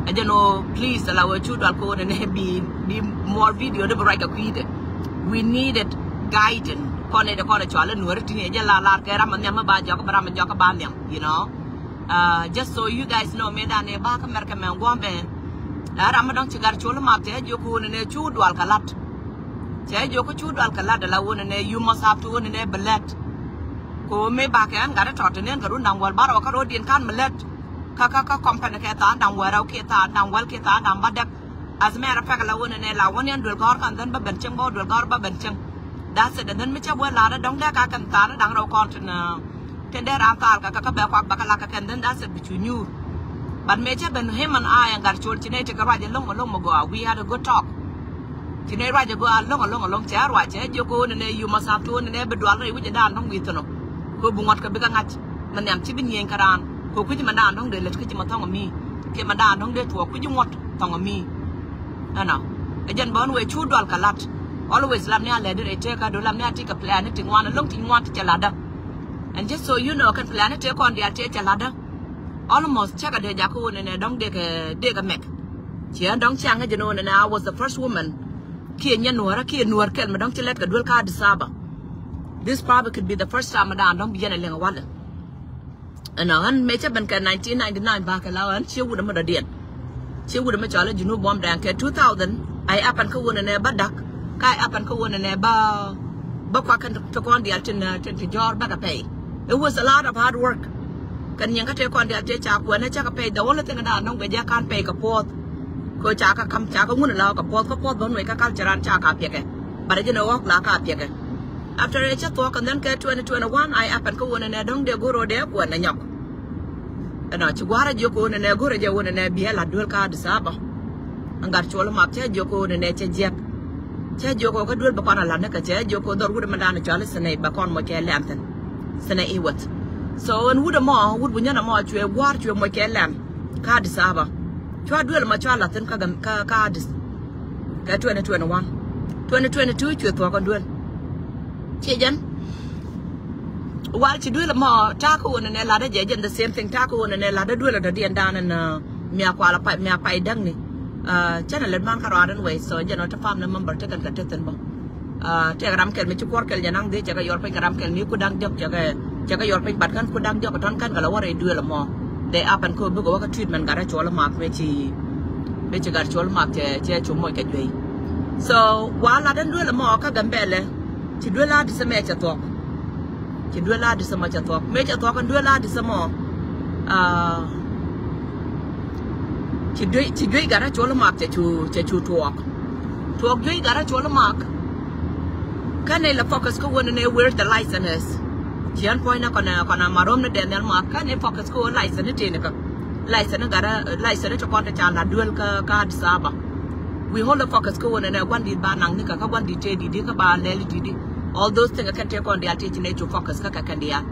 Ɛ jɛ nɔ please ala wee cu dual kɛ wun ɛnɛ bi bi more video di bi ruac kɛ kui̱dɛ. We needed guiding. Kɔn i̱ dee kɔn i̱ cɔal i̱ nuɔ̱ri ti̱ni ɛ jɛ la lar kɛ ram mi nhiam mi ba jɔk bi ram mi jɔk ba nhiam you know. Just so you guys know mi dan i̱ ba kä mɛr kɛ mɛ guɔ̱mɛ. Ɛ ram mi dɔ̱ŋ ci gar col i̱ map cɛ jiök wun ɛnɛ cu dual kɛ lat. Cɛ jiök cu dual kɛ lat ala wun ɛnɛ you must have to wun ɛnɛ bi lɛt. Ko mi ba kɛ ɛn gat i̱ tɔt ti nɛn kɛ run da̱ŋ wäl ba rɔ kä rɔ diɛn kan mi lɛt. Kä kä kä company kɛ tha̱a̱ŋ da̱ŋ wäl rɛw kiɛ tha̱a̱ŋ da̱ŋ wäl kiɛ tha̱a̱ŋ da̱ŋ ba däk. As a matter of fact la wun ɛnɛ la wun yɛn duel gɔ̱r kɛn dhän bä ben cieŋ bä duel gɔ̱r bä ben cieŋ. That's it. And then mi cä buɛ la̱rä dɔ̱ŋ dee ka kɛn tha̱a̱ŋ da̱ŋ rɛw kɔn tin tin dee ran thaal kɛ kɛ kä bɛ kuak bä kɛ lak kɛ kɛn dhän that's it bi cu nyuur. But mëë cä ben him and I ɛn gat col ci nɛy ti kɛ ruac ɛlɔ̱ŋ ɛlɔ̱ŋ mi gɔaa we had a good talk. Ci nɛy ruac ɛgɔaa ɛlɔ̱ŋ ɛlɔ̱ŋ ɛlɔ̱ŋ cɛ ruac cɛ jiök kɛ wun ɛnɛ you must have to wun ɛnɛ bi dual rɛy wi̱cɛ dan dɔ̱ŋ wi̱i̱ thunɔ. Kɛ bi ŋuɔ̱t kɛ bikɛ ŋa̱c. Mɛ nhiam ci bi nyieny kä raan kɛ kui̱c mɛ daan dɔ̱ŋ dee lät kä ci mɛ thɔŋ mi. Kiɛ mɛ daan dɔ̱ŋ dee tuɔɔk kui̱c ŋuɔ̱t thɔŋ mi. Ɛnɔ ɛ jɛn bä ɣän wee cu dual kɛ la̱t. Always lam ni a lɛt di rɛy tëëkä do lam ni a ti kɛ plan ni ti ŋuan ɛlɔ̱ŋ ti ŋuan ti cɛ la̱tdä. And just so you know kɛn plan ni tëë kɔn diaal tëë cɛ la̱tdä. Almost cɛ kɛ dee jakä wun ɛnɛ dɔ̱ŋ dee kɛ dee kɛ mɛk. Ciɛ dɔ̱ŋ ciaŋ ɛ jɛn wun ɛnɛ I was the first woman. Kiɛ nyɛ nuɔ̱ɔ̱rä kiɛ nuɔ̱ɔ̱r kɛl mɛ dɔ̱ŋ ci lɛt kɛ duel kä Addis Ababa. This probably could be the first time mɛ daan dɔ̱ŋ bi yɛn ɛ liŋ ɛ walɛ. Ɛnɔ ɣän mëë cä ben kɛ nineteen ninety-nine bakɛ la ɣän ciɛ wut ɛmɛ dɔ̱diɛn. Ciɛ wut ɛmɛ cɔal ɛ Junub buɔ̱m dɛŋ kɛ two thousand. I happen kä wun ɛnɛ bä da̱k. Ka I happen kä wun ɛnɛ bä bä kuak kɛn ti kɔn diaal tin tin ti jɔ̱ɔ̱r bäkɛ pɛy. It was a lot of hard work. Kɛn nyiŋ kä tëë kɔn diaal tëë ca kuɛn ɛ cä kɛ pɛy the only thing dan dɔ̱ŋ guic jɛ ka̱n pɛy kɛ puɔ̱th. Kɛ ca kɛ ka̱m ca kɛ ŋun ɛ la kɛ puɔ̱th kä puɔ̱th bä nuɔc kä culture an ca ka piɛkɛ. But ɛ jɛn ɛ ɣɔ̱k la ka piɛkɛ. After ɛ cä thuɔ̱k and then kɛ twenty twenty-one I happen kä wun ɛnɛ dɔ̱ŋ dee go̱r ro̱dɛ kuɛn ɛ nyɔk. Ɛnɔ ci gua̱a̱r ɛ jiök kɛ wun ɛnɛ go̱r ɛ jɛ wun ɛnɛ biɛ la duel kä Addis Ababa. Ɛn gat cuɔl ɛ map cɛ jiök kɛ wun ɛnɛ cɛ jiɛk. Cɛ jiök kɛ wun kä duel bɛ kɔn a la̱t ni kɛ cɛ jiök kɛ wun dhɔr wut ɛmɛ dan cɔal i̱ thinɛ bɛ kɔn moc kɛ lɛn thin. Thinɛ i̱ wäth. So ɛn wut ɛmɔ wut bu nyän ɛmɔ cuɛ gua̱a̱r cuɛ moc kɛ lɛn kä Addis Ababa. Cua duel ɛmɔ cua la̱t thin kä Addis. Kɛ twenty twenty-one. Twenty twenty-two cuɛ thuɔ̱k ɛn duel. Ciɛ jɛn. Wal ci duel ɛmɔ ta̱a̱ kä wun ɛnɛ la̱t ɛ jɛ jɛn the same thing ta̱a̱ kä wun ɛnɛ la̱t ɛ duel ɛ dɔ̱diɛn dan ɛn mia kual a pay mia pay däkni. Cä nɛ lät man kä ruaadän wei so jɛn ɔ ti family member ti kɛn kɛ ti thin bä. Tëëkɛ ram kɛl mi ci kuɔr kɛl jɛ naŋ dhie cɛ kɛ yɔr piny kɛ ram kɛl mi ku da̱ŋ diɔk cɛ kɛ cɛ kɛ yɔr piny bat kän ku da̱ŋ diɔk tɔn kän kɛ la wä rɛy duel ɛmɔ. They happen kä bikɛ wä kä treatment gat rɛ cuɔl mak mi ci mi ci gat cuɔl mak cɛ cɛ cu moc kɛ juey. So wa lat ɛn duel ɛmɔ kä Gambɛlɛ ci duel a Addis ɛmɛ cɛ thuɔk. Ci duel a Addis ɛmɔ cɛ thuɔk mëë cɛ thuɔk ɛn duel a Addis ɛmɔ. Ci duec ci juec gat a cuɔl mak cɛ cu cɛ cu tuɔɔk. Tuɔɔk juec gat a cuɔl mak. Kä nɛ la focus kä wun nɛ where the license. Ci ɛn puɔ̱ny nɛ kɔnɛ kɔnɛ marom ni dɛn nhial mak kä nɛ focus kä wun license ni tëë ni kä. License ni gat a license ni ti kɔn ti ca la duel kä kä Addis Ababa. We hold the focus kä wun nɛ gua̱n dit ba naŋ ni kä kä gua̱n dit tëë dit di kä ba lɛl dit di. All those things kɛn tëë kɔn dial tëë ci nɛ cu focus kä kɛ kɛn dial.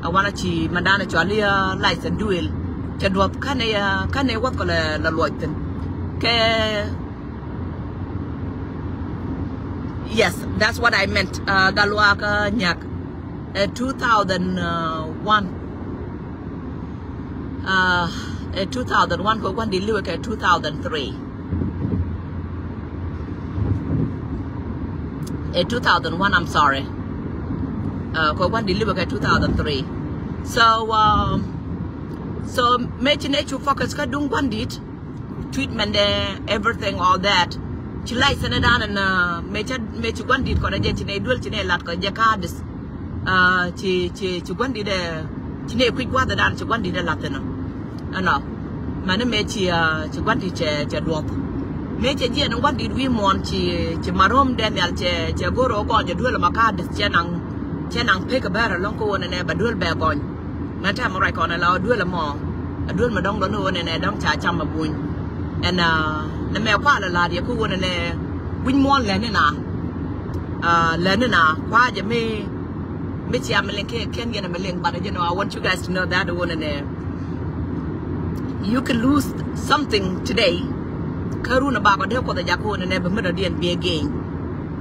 A wanɛ ci mɛ danɛ cual i̱ license duel. Cɛ duɔth kä nɛ, kä nɛ wuɔth kɔ lɛ, lɛ luɔc thin. Kɛ, yes, that's what I meant. Uh, Gatluak Nyak. Ɛ two thousand one. Uh, ɛ two thousand one kɛ gua̱n di liwɛ kɛ two thousand three. Ɛ two thousand one, I'm sorry. Uh, kɛ gua̱n di liwɛ kɛ two thousand three. So, um, so mëë ci nɛ cu focus kä duŋ gua̱n dit, treatment dɛ, everything, all that. Ci license dan ɛn, uh, mëë ca, mëë ci gua̱n dit kɔn ɛ jɛ ci nɛ duel ci nɛ lat kɔ jɛ ka̱dis. Uh, ci, ci, ci gua̱n dit ɛ, ci nɛ kui̱c gua̱dhɛ dan ci gua̱n dit ɛ lath ɛnɔ. Ɛnɔ. Mɛni mëë ci, uh, ci gua̱n dit cɛ, cɛ duɔth. Mëë cɛ jiɛn gua̱n dit wi̱i̱ muɔ̱ɔ̱n ci, ci marom Daniel cɛ, cɛ go̱r ɔ gɔny jɛ duel ma ka̱dis cɛ naŋ, cɛ naŋ pek bɛr ɛlɔ̱ŋ kä wonɛ nɛ bɛ duel bɛ gɔny. Mɛ tɛm ruac kɔn ala duel mɔ. A duel mɛ dɔŋ lɔ ni wonɛ nɛ dɔŋ ca cam a buny. Ɛn, uh, nɛ mɛ kua la lar yɛ ku wonɛ nɛ wi̱ny muɔn lɛ ni na. Uh, lɛ ni na kua jɛ mi, mi cia mi liŋ kɛ kɛn yɛn mi liŋ, but you know, I want you guys to know that wonɛ nɛ you can lose something today. Kä run a bakɔ dee kuɔth a jak wonɛ nɛ bi mi dɔ diɛn bi a gain.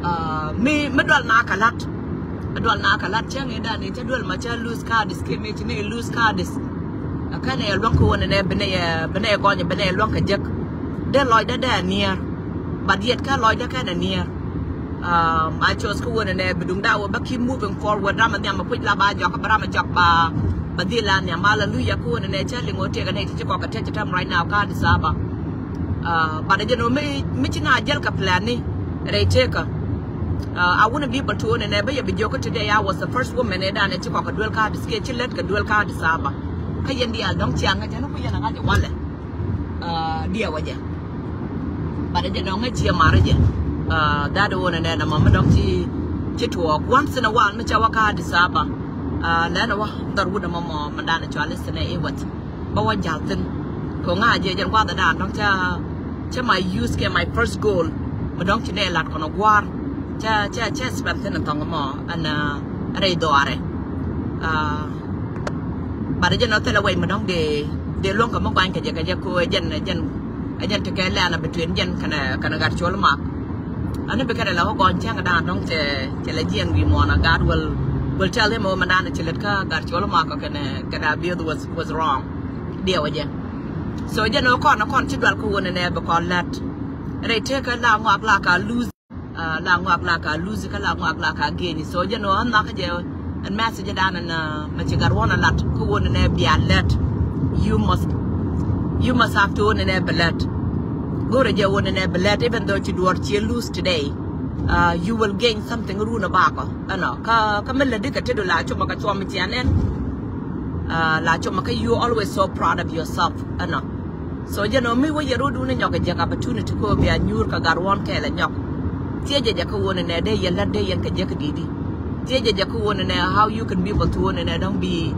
Uh, mi, mi dual na ka lat. A dual na ka lat cäŋ in dan in cä dual ma cä lose ka̱dis kiɛ mëë ci ni lose ka̱dis. A kɛnɛ yɛ luäŋ kä wonɛ nɛ bi nɛ yɛ, bi nɛ yɛ gɔny bi nɛ yɛ luäŋ kä jek. Dee lɔcdä dee a niɛɛr. But yet kä lɔcdä kɛnɛ niɛɛr. Um, I chose kä wonɛ nɛ bi duŋ da wä ba keep moving forward. Ram a nhiam a kuic la ba jɔk ba ram a jɔk ba, ba dhil la nhiam. Hallelujah. Kä wonɛ nɛ cä liŋ wä tiɛk a nɛ ti ci kɔk a tiɛk ci tɛm right now kä Addis Ababa. Uh, but a jɛn wä mi, mi ci na jɛl ka plan ni rɛy tëkä. Uh, I wouldn't be able to own ɛnɛ bä yɛ bi jiök kä today I was the first woman ɛ dan ɛ ci kɔk kɛ duel kä Addis, kiɛ ci lät kɛ duel kä Addis Ababa. Kä yɛn diaal dɔ̱ŋ ciaŋ ŋäc ɛn ku yɛn a ŋa̱c ɛ walɛ. Uh, diɛ wä jɛ. But ɛ jɛ dɔ̱ŋ ŋäc ciɛ mar ɛ jɛ. Uh, that own ɛnɛ nɛ mɔ mi dɔ̱ŋ ci, ci tuɔɔk. Once in a while mi cɛ wä kä Addis Ababa. Uh, lɛn ɛ wä dhɔr wut ɛmɔ mɔ mi dan ɛ cɔal i̱ thin ɛ i̱ wäth. Bä wä jal thin. Ko ŋa jɛ jɛn gua̱dhɛ dan dɔ̱ŋ ca, ca my use kɛ my first goal. Mi dɔ̱ŋ ci nɛ lat kɔn gua̱r. Ca, ca, ca spend thin thɔŋ mɔ ɛn, uh, rɛy dhɔarɛ. Uh, but jɛn ɔ thilɛ wɛy mi dɔ̱ŋ de, de luɔ̱ŋ kɛ mi guany kɛ jɛ kɛ jɛ ko jɛn, jɛn, jɛn ti kɛ lɛn a between jɛn kɛnɛ, kɛnɛ gat col mak. Ani bi kɛnɛ la wä gɔny cäŋ dan dɔ̱ŋ cɛ, cɛ la jiɛn wi̱i̱ muɔn a God will, will tell him ɔ mi dan ci lät kä gat col mak kɛnɛ, kɛnɛ abuse was, was wrong. Diɛ wä jɛ. So jɛn ɔ kɔn, kɔn ci dual kä wonɛ nɛ bi kɔn lät. Rɛy tëkä la ŋɔak la ka lose. Uh, la ŋɔak la ka lose kä la ŋɔak la ka gain. So jɛn ɔ ɣän nhɔakä jɛ ɛn message dan ɛn, uh, mɛ ci gat ruɔn a lat kä wonɛ nɛ bia lät. You must, you must have to wonɛ nɛ bi lät. Go̱rɛ jɛ wonɛ nɛ bi lät even though ci duɔr ci lose today. Uh, you will gain something run a bakɔ. Ɛnɔ kä, kä mi lätdi kɛ tetdu la cumɛ kɛ cuɔm cianɛn. Uh, la cumɛ kä you always so proud of yourself. Ɛnɔ. So jɛn ɔ mi wä yɛ rot wun inyɔk kɛ jek opportunity ko bia nyuur kɛ gat ruɔn kɛɛl inyɔk. Thiecɛ jɛ kä wun inɛ dee yɛn lät dee yɛn kɛ jek kɛ di̱i̱di. Thiecɛ jɛ kä wun inɛ how you can be able to wun inɛ dɔ̱ŋ bi,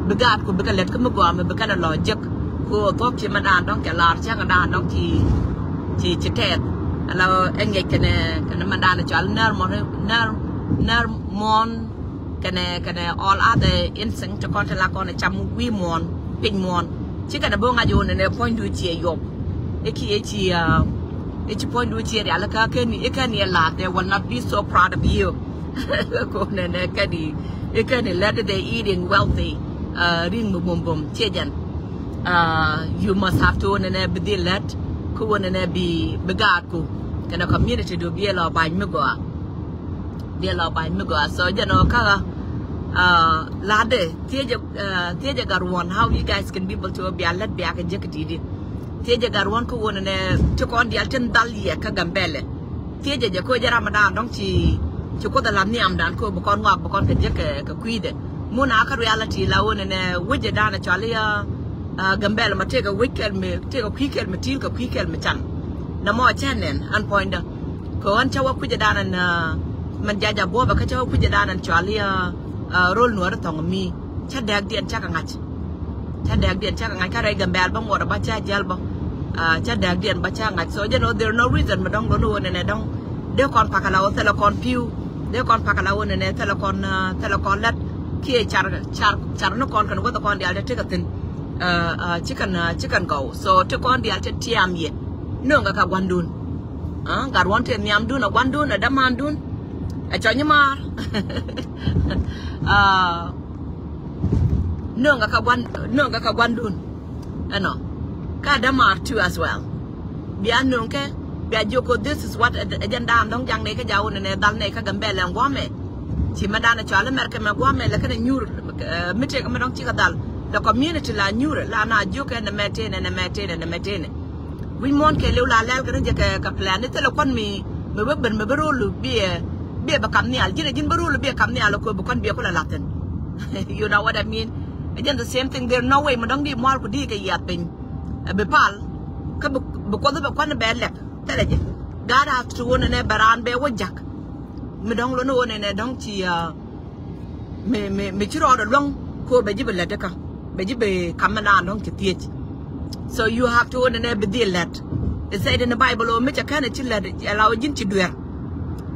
bi gaat ku bikɛ lät kä mi gɔaa mi bikɛ nɛ lɔ jek. Ko thuɔ̱k ci mɛ daan dɔ̱ŋ kɛ lar cäŋ daan dɔ̱ŋ ci, ci, ci tɛɛth. Ala ɛŋiɛc kɛnɛ, kɛnɛ mɛ daan cɔal nɛr mɔn, nɛr, nɛr mɔn. Kɛnɛ, kɛnɛ all other instinct ti kɔn ti la kɔn cam wi̱i̱ muɔ̱ɔ̱n, piny muɔ̱ɔ̱n. Ci kɛnɛ bo̱o̱ŋ a jɛ wun inɛ puɔ̱nydu ciɛ yop. I̱ ki i̱ ci, uh, i̱ ci puɔ̱nydu ciɛ rial ikä kɛn i̱ kɛn i̱ lath, they will not be so proud of you. Ko nɛnɛ kɛn i̱, i̱ kɛn i̱ lät i̱ they eating wealthy, uh, ri̱ŋ mi bum bum ciɛ jɛn. Uh, you must have to wun inɛ bi dhil lät, kä wun inɛ bi, bi gaatku. Kɛnɛ community du bi ɛ lɔ ba̱ny mi gɔaa. Diɛ lɔ ba̱ny mi gɔaa. So jɛn ɔ kakä, uh, ladɛ thiecɛ, uh, thiecɛ gat ruɔn how you guys can be able to bia lät bia kɛ jek kɛ di̱i̱di. Thiecɛ gat ruɔn kä wun inɛ ti kɔn diaal tin dhal yɛ kä Gambɛlɛ. Thiecɛ jɛ ko jɛ ram dan dɔ̱ŋ ci, ci Kuoth a la nhiam dan ko bi kɔn ŋɔak bi kɔn kɛ jek kɛ, kɛ kui̱dɛ. Mun a kä reality la wun inɛ wecɛ dan a cɔal i̱, uh, Gambɛlɛ ma tëëkɛ wec kɛl mi, tëëkɛ kui̱ kɛl mi ti̱i̱l kɛ kui̱ kɛl mi can. Nɛ mɔ cɛ nɛn an puɔ̱nydä. Kɛ ɣän cä wä kui̱cä dan ɛn, uh, mɛn jaja buɔbɛ kä cä wä kui̱cä dan ɛn cɔal i̱, uh, uh, rol nuɔ̱ɔ̱ri thɔŋ mi. Cä dɛɛkdiɛn cä kɛ ŋa̱c. Cä dɛɛkdiɛn cä kɛ ŋa̱c kä rɛy Gambɛl bä ŋuɔt bä cä jäl bä. Uh, cä dɛɛkdiɛn bä cä ŋa̱c. So jɛn ɔ there no reason mi dɔ̱ŋ lo̱n wä nɛnɛ dɔ̱ŋ. Dee kɔn pakä la wä thilɛ kɔn pi̱w. Dee kɔn pakä la wä nɛnɛ thilɛ kɔn, uh, thilɛ kɔn lät. Kiɛ car, car, car ni kɔn kɛn wäth kɔn diaal te tekɛ thi̱n. Ci kɛn, ci kɛn gɔw. So ti kɔn diaal ti tiam yɛ. Nöŋ kɛ kɛ guandun. Gat wän ti nhiamdun, a guandun, a dämandun, a cɔny maar. Nöŋ kɛ kɛ guan, nöŋ kɛ kɛ guandun. Ɛnɔ. Kä dämar too as well. Bia nöŋ kɛ, bia jiök kɛ, this is what agenda dɔŋ jaŋ nɛ kä jaw nɛ, nɛ dhal nɛ kä Gambɛl ɛn guamɛ. Ci mɛ danɛ cɔal mɛr kɛ mɛ guamɛ lɛ kɛn nyur, mi tëk mɛ dɔŋ ci kɛ dhal. The community la nyur la na jiök kɛ nɛ mɛ tënɛ, nɛ mɛ tënɛ, nɛ mɛ tënɛ. Wi̱c muɔ̱ɔ̱n kɛ liw la lɛl kɛn jɛ kɛ, kɛ plan ni thilɛ kuan mi, mi bä ben mi bä rol biɛ, biɛ bä kam nhial. Ji̱n, ji̱n bä rol biɛ kam nhial kɛ bi kuan biɛ kulɛ lathin. You know what I mean? Again, the same thing. There no way mi dɔŋ di mual ku di kɛ yiath piny. Bi pal kä bi, bi kuɔth bɛ kuan bɛ lɛk. Thilɛ jɛ. God has to wä nɛ nɛ bɛ raan bɛ wä jak. Mi dɔŋ lon wä nɛ nɛ dɔŋ ci, uh, mi, mi, mi ci rɔɔdɛ luäŋ ko bɛ ji̱ bi lät kä bɛ ji̱ bi kam mi naan dɔ̱ŋ ci thiec. So you have to wä nɛ nɛ bi dhil lät. It said in the Bible, o mi cɛ kɛn ci lät, ala wä ji̱n ci duer.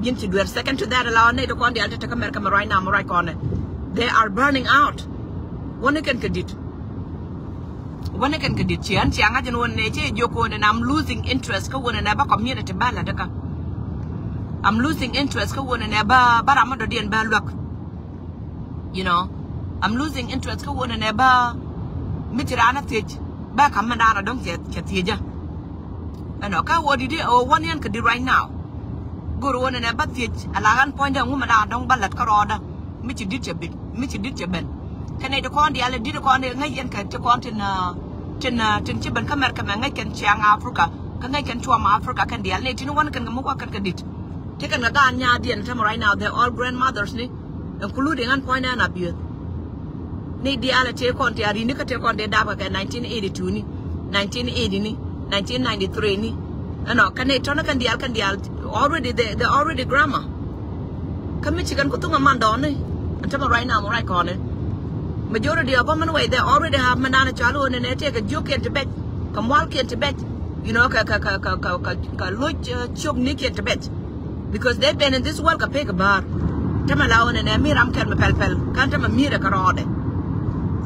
Ji̱n ci duer. Second to that, ala wä nɛy ti kɔn dial ti tekɛ mɛr kɛ mɛ right now, mɛ right kɔnɛ. They are burning out. Wä ni kɛn kɛ dit. Wä ni kɛn kɛ dit, ciɛ ɛn ciɛ ŋa̱c ɛn wä nɛ cɛ jiök wä nɛ nɛ I'm losing interest kä wä nɛ nɛ ba community ba lät kä. I'm losing interest kä wä nɛ nɛ ba, ba ram mi dɔ̱diɛn ba luäk. You know, I'm losing interest kä wä nɛ nɛ ba mi ci raan a thiec ba kam mi daan a dɔ̱ŋ cɛ, cɛ thiec a. Ɛnɔ kä wä di di, o wä ni ɛn kɛ di right now. Go̱r wä nɛ nɛ ba thiec ala ɣän puɔ̱nydɛ ŋu mi daan a dɔ̱ŋ ba lät kä rɔɔdä. Mi ci dit cɛ bit, mi ci dit cɛ ben. Kɛ nɛy ti kɔn diaal, dit kɔn ŋäc yɛn kɛ ti kɔn tin, uh, tin, uh, tin ci ben kä mɛr kɛ mɛ ŋäc kɛn ciaŋ Africa. Kä ŋäc kɛn cuɔm Africa kɛn diaal. Nɛy tin wän kɛn kɛ mi wä kɛn kɛ dit. Ti kɛn kɛ gaan nyaathiɛn tämɛ right now, they're all grandmothers ni, including ɛn puɔ̱nydɛ ɛn Abiöth. Ni diaal tëë kɔn tëë a ri̱ni kä tëë kɔn tëë dap kɛ kɛ nineteen eighty-two ni, nineteen eighty ni, nineteen ninety-three ni. Ɛnɔ, kɛn ni tɔ̱nä kɛn diaal, kɛn diaal already, they, they already grandma. Kä mi ci kɛn ku thuŋ a man dɔɔni. Ɛn tämɛ right now, right kɔni. Majority of them anyway, they already have mɛ naan a cɔal wä ni nɛ tëë kɛ jiökiɛn ti bɛc, kɛ mualkiɛn ti bɛc. You know, kɛ, kɛ, kɛ loc, uh, ciöknikiɛn ti bɛc. Because they've been in this world kɛ pek kɛ bäär. Tämɛ la wä nɛ nɛ mi ram kɛn mi pɛl pɛl. Kan tämɛ mi rɛ kɛ rɔɔdɛ.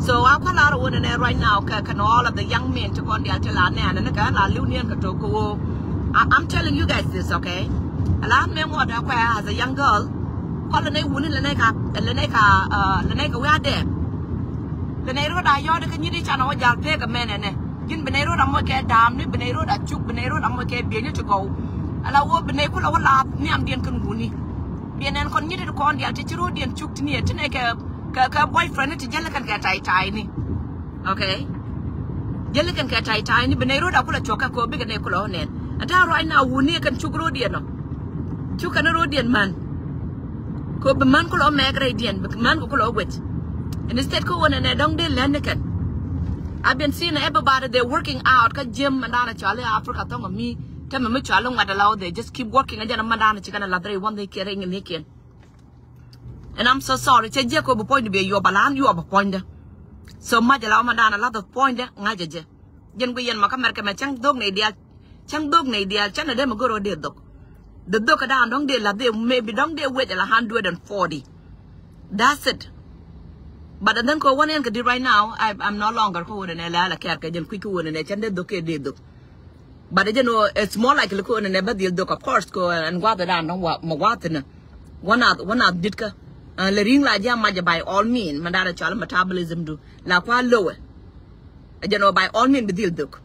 So a kɔ lar wä nɛ nɛ right now kɛ, kɛ all of the young men ti kɔn dial ti la nɛ anɛ ni kɛ la liw niɛn kɛ tok kɛ wä. I, I'm telling you guys this, okay? A la mɛ ŋuɔt a kɔ as a young girl. Kɔ lɛ nɛ wuni lɛ nɛ ka, lɛ nɛ ka, uh, lɛ nɛ ka wä a dɛɛp. Bi nɛy rot a yɔt kä nyit i̱ can ɔ jal pek ɛmɛn ɛnɛ. Ji̱n bi nɛy rot a moc kɛ da̱a̱m ni, bi nɛy rot a cuk, bi nɛy rot a moc kɛ bieny ni ti gɔw. Ala wä bi nɛy kulɛ wä lath nhiamdiɛn kɛn wuni. Biɛ nɛn kɔn nyit ti kɔn dial ti ci rotdiɛn cuk ti ni ɛ ti nɛ kɛ, kɛ, kɛ boyfriend ni ti jäl kɛn kɛ tai tai ni. Okay. Jäl kɛn kɛ tai tai ni bi nɛy rot a kulɛ cuɔk kɛ kɛ bikɛ nɛy kulɛ wä nɛn. Ɛ ta̱a̱ ruac na wuni kɛn cuk rotdiɛn ɔ. Cuk kɛn rotdiɛn man. Kɛ bi män kulɛ wä mɛk rɛydiɛn, bi män kɛ kulɛ wä guec. Instead kä wä nɛnɛ dɔ̱ŋ dee lɛn ni kɛn. I've been seeing everybody, they working out kä gym, mɛ danɛ cɔal i̱ Africa thɔŋ mi tämɛ mi cɔal i̱ ŋuat ala wä, they just keep working. Ɛ jɛn mɛ danɛ ci kɛn a lath rɛy wän ni kiɛn rɛy ŋi̱n ni kiɛn. And I'm so sorry. Cɛ jiɛk kɛ bi puɔ̱nydɛ bi yuɔp ala an yuɔp bi puɔ̱nydɛ. So much ala wä mɛ danɛ lath puɔ̱nydɛ ŋa̱cɛ jɛ. Jɛn guiy yɛn mɔ kä America mɛ cäŋ dhok nɛy diaal. Cäŋ dhok nɛy diaal, cäŋ nɛ dee mɛ gör ɣöö dee dhok. The dhok kɛ daan dɔ̱ŋ dee lath dee, maybe dɔ̱ŋ dee wec ala hundred and forty. That's it. But and then kɛ wä ni ɛn kɛ di right now, I, I'm no longer kä wä nɛ nɛ la la kɛɛr kɛ jɛn kui̱ kä wä nɛ nɛ cäŋ dee dhok kɛ dee dhok. But jɛn ɣöö it's more likely kä wä nɛ nɛ bä dhil dhok, of course, kɛ ɛn gua̱th daan dɔ̱ŋ wa, mɛ gua̱th nɛ. Wä nath, wä nath dit kä. Lɛ ri̱ŋ la ji̱ a mac by all means, mɛ daan cɔal metabolism du. La kua lower. Jɛn ɣöö by all means bi dhil dhok.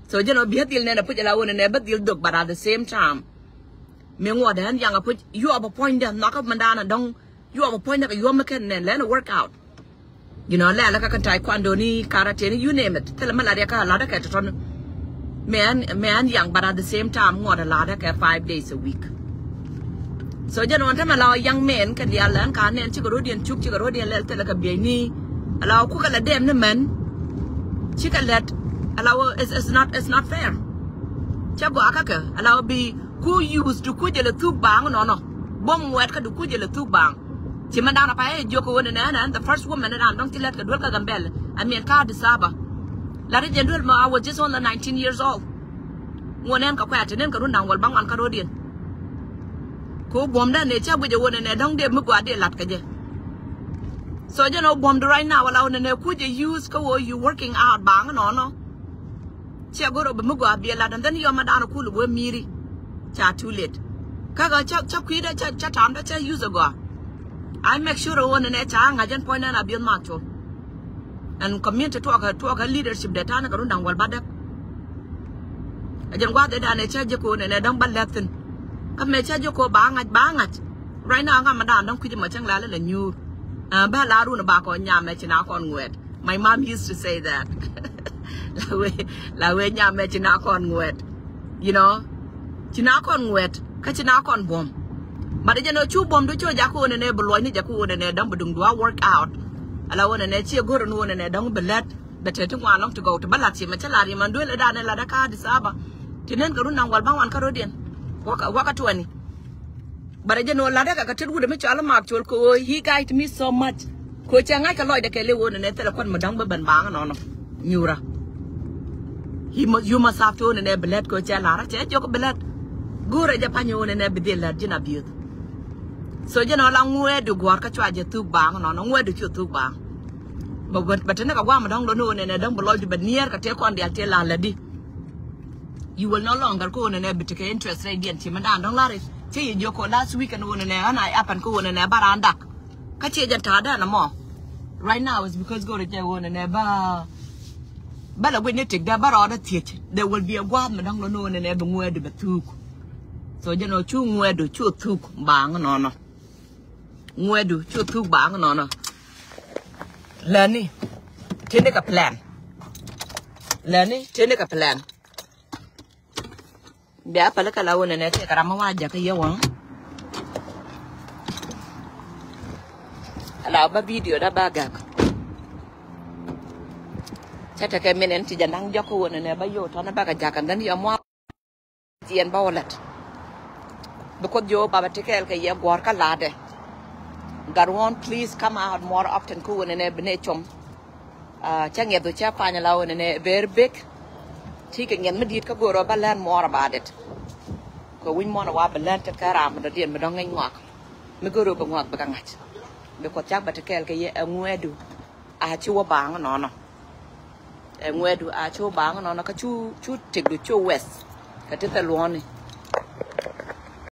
So jɛn ɔ biɛ dhil nɛn a puc ala wä nɛ nɛ bä dhil dhok, but at the same time mi ŋuɔt ɛ ɣän yaŋ a puc yuɔp a puɔ̱nydɛ nhɔkä mɛ danɛ dɔ̱ŋ yuɔp a puɔ̱nydɛ kɛ yuɔp mi kɛn nɛn lɛn a work out. You know, lɛl kä kɛn taekwondo ni, karate ni, you name it. Thilɛ mi lat yɛ kä lat kɛ tɔtɔn. Mɛ ɣän, mɛ ɣän yaŋ, but at the same time ŋuɔt a lat kɛ five days a week. So jɛn ɣän tämɛ la young men kɛn diaal lɛn ka nɛn cikɛ rodiɛn cuk, cikɛ rodiɛn lɛl thilɛ kɛ bieyni. Ala ku kɛ la dɛm ni mɛn. Cikɛ lɛt. Ala wä, it's, it's not, it's not fair. Cɛ gɔaa kä kɛ ala wä bi ku use du ku jɛ lɛ thuk baŋ nɔnɔ. Boŋ ŋuɛt kä du ku jɛ lɛ thuk baŋ. Ci mɛ dan a pa ɛ jiök kɛ wä ni nɛ ɛn the first woman ni dan dɔ̱ŋ ci lɛt kɛ duel kä Gambɛl. I mean kä Addis Ababa. La ri jɛ duel mɛ, I was just only nineteen years old. Ŋuɔ nɛn kɛ kuɛ ti nɛn kɛ run da̱ŋ wäl baŋ wan kä rodiɛn. Kɛ wä buɔ̱m dan nɛ cä guic ɛ wä ni nɛ dɔ̱ŋ dee mi gɔaa dee lat kɛ jɛ. So jɛn ɔ buɔ̱mdu right now wala ɔ nɛnɛ kucɛ use kä wä you working out baŋ nɔnɔ. Ciɛ go̱r ɔ bi mi gɔaa biɛ lat and then yɔm a dan ɔ kul wä miri. Ca too late. Kä kä ca ca kui̱dɛ ca ca tamdɛ ca use a gɔaa. I make sure ɔ nɛnɛ ca ŋa̱c jɛn puɔ̱ny nɛn a biɛ mak col. And community tuɔɔk tuɔɔk leadership dɛ ta̱a̱ ni kɛ run da̱ŋ wäl ba däk. A jɛn gua̱a̱th ëë danɛ cä jɛ ko̱o̱n ɛnɛ däŋ bä lɛ̈k thi̱n. Kä mɛ cä jɛ ko̱o̱n ba ŋa̱c ba ŋa̱c. Right now ŋa̱m dan däŋ kui̱c mɔ cäŋ la lɛ lɛ nyuur. Bä la run ba kɔn nyam mɛ ci na kɔn ŋuɛt. My mom used to say that. La wee la wee nyam mɛ ci na kɔn ŋuɛt. You know. Ci na kɔn ŋuɛt kä ci na kɔn buɔ̱m. But jɛ nɔ cu buɔ̱m du cu jak ko̱o̱n ɛnɛ bi luɔ̱c ni jak ko̱o̱n ɛnɛ däŋ bi duŋ du a work out. Ala wun ɛnɛ ci go̱r ni wun ɛnɛ däŋ bi lɛt. Bɛ te ti ŋuan lɔŋ ti gɔw ti bä lat ci mɛ cä lat yɛ man duel ɛ dan ɛ lat ɛ ka Addis Ababa. Ti nen kɛ run naŋ wal bä wan kä rodiɛn. Waka waka tuani. Bɛ rɛ jɛ ni wä lat ɛ kɛ kɛ tet wut ɛ mi cɔal ɛ mak col kɛ ɣöö he guide me so much. Kɛ ɣöö cɛ ŋa̱c kɛ lɔcdɛ kɛ li ɣöö nɛ nɛ thilɛ kuan mi dɔ̱ŋ bä ben baŋ nɔnɔ. Nyura. He must, you must have to ɣöö nɛ nɛ bi lɛt kɛ ɣöö cɛ lar cɛ jɔk bi lɛt. Go̱o̱rɛ jɛ pa̱ny ɣöö nɛ nɛ bi dhil lɛt ji̱n a biöth. So jɛ nɔ la ŋuɛɛdu gua̱a̱r kä cua jɛ thuk baŋ nɔnɔ ŋuɛɛdu cu thuk baŋ. Bɛ bɛ bɛ tini kɛ guam dɔ̱ŋ lɔ ni wä nɛnɛ dɔ̱ŋ bi lɔcdu bɛ niɛɛr kɛ tëë kɔn dial tëë la̱a̱n lätdi. You will no longer ko wä nɛnɛ bi tekɛ interest rate diɛn ci mɛ dan dɔ̱ŋ la̱ri. Cɛ yɛ jiök ko last week ɛn wä nɛnɛ ɣän a happen ko wä nɛnɛ ba raan dak. Kä ciɛ jɛn ta̱a̱ dɛn ɛmɔ. Right now is because go̱rɛ jɛ wä nɛnɛ ba ba la guic ni tik dɛ ba rɔɔdä thiec. There will be a gua̱a̱th mɛ dɔ̱ŋ lɔ ni wä nɛnɛ bi ŋuɛɛdu bɛ thuk. So jɛn ɔ cu ŋuɛɛdu cu thuk baŋ nɔnɔ. Ŋuɛɛdu cu thuk baŋ nɔnɔ. Lɛni tini kɛ plan. Lɛni tini kɛ plan. Bia päl kɛ la wunɛ nɛ tëë kɛ ram mi wa jakä yɛ wäŋ. Ala ba video da ba gak. Cɛ tekɛ min ɛn ti jɛ naŋ jɔk wunɛ nɛ ba yo̱o̱ tɔn ba kɛ jakä ndän yɛ mwa. Thiɛn bä wä lät. Bi Kuoth Jehova bä ti kɛɛl kɛ yɛ guɔ̱ɔ̱r kä la̱tdɛ. Gat ɣɔ̱ɔ̱n, please come out more often kä wä nɛnɛ bi nɛ com. Ah, cä ŋiɛth wä cä pany la wä nɛnɛ very big. Ti kɛ ŋiɛth mi di̱i̱t kä go̱o̱r wä bä learn more about it. Kɛ wi̱ny muɔ̱n wa bi learn tet kä ram mi dɔ̱diɛn mi dɔ̱ŋ ŋäc ŋuak. Mi go̱o̱r wä bi ŋuak bi kɛ ŋa̱c. Bi Kuoth cak bä ti kɛɛl kɛ yɛ ɛ ŋuɛɛdu. A ci wä baŋ nɔnɔ. Ɛ ŋuɛɛdu a ci wä baŋ nɔnɔ kä cu cu tikdu cu wɛth. Kɛ ti thɛ luɔ̱ni.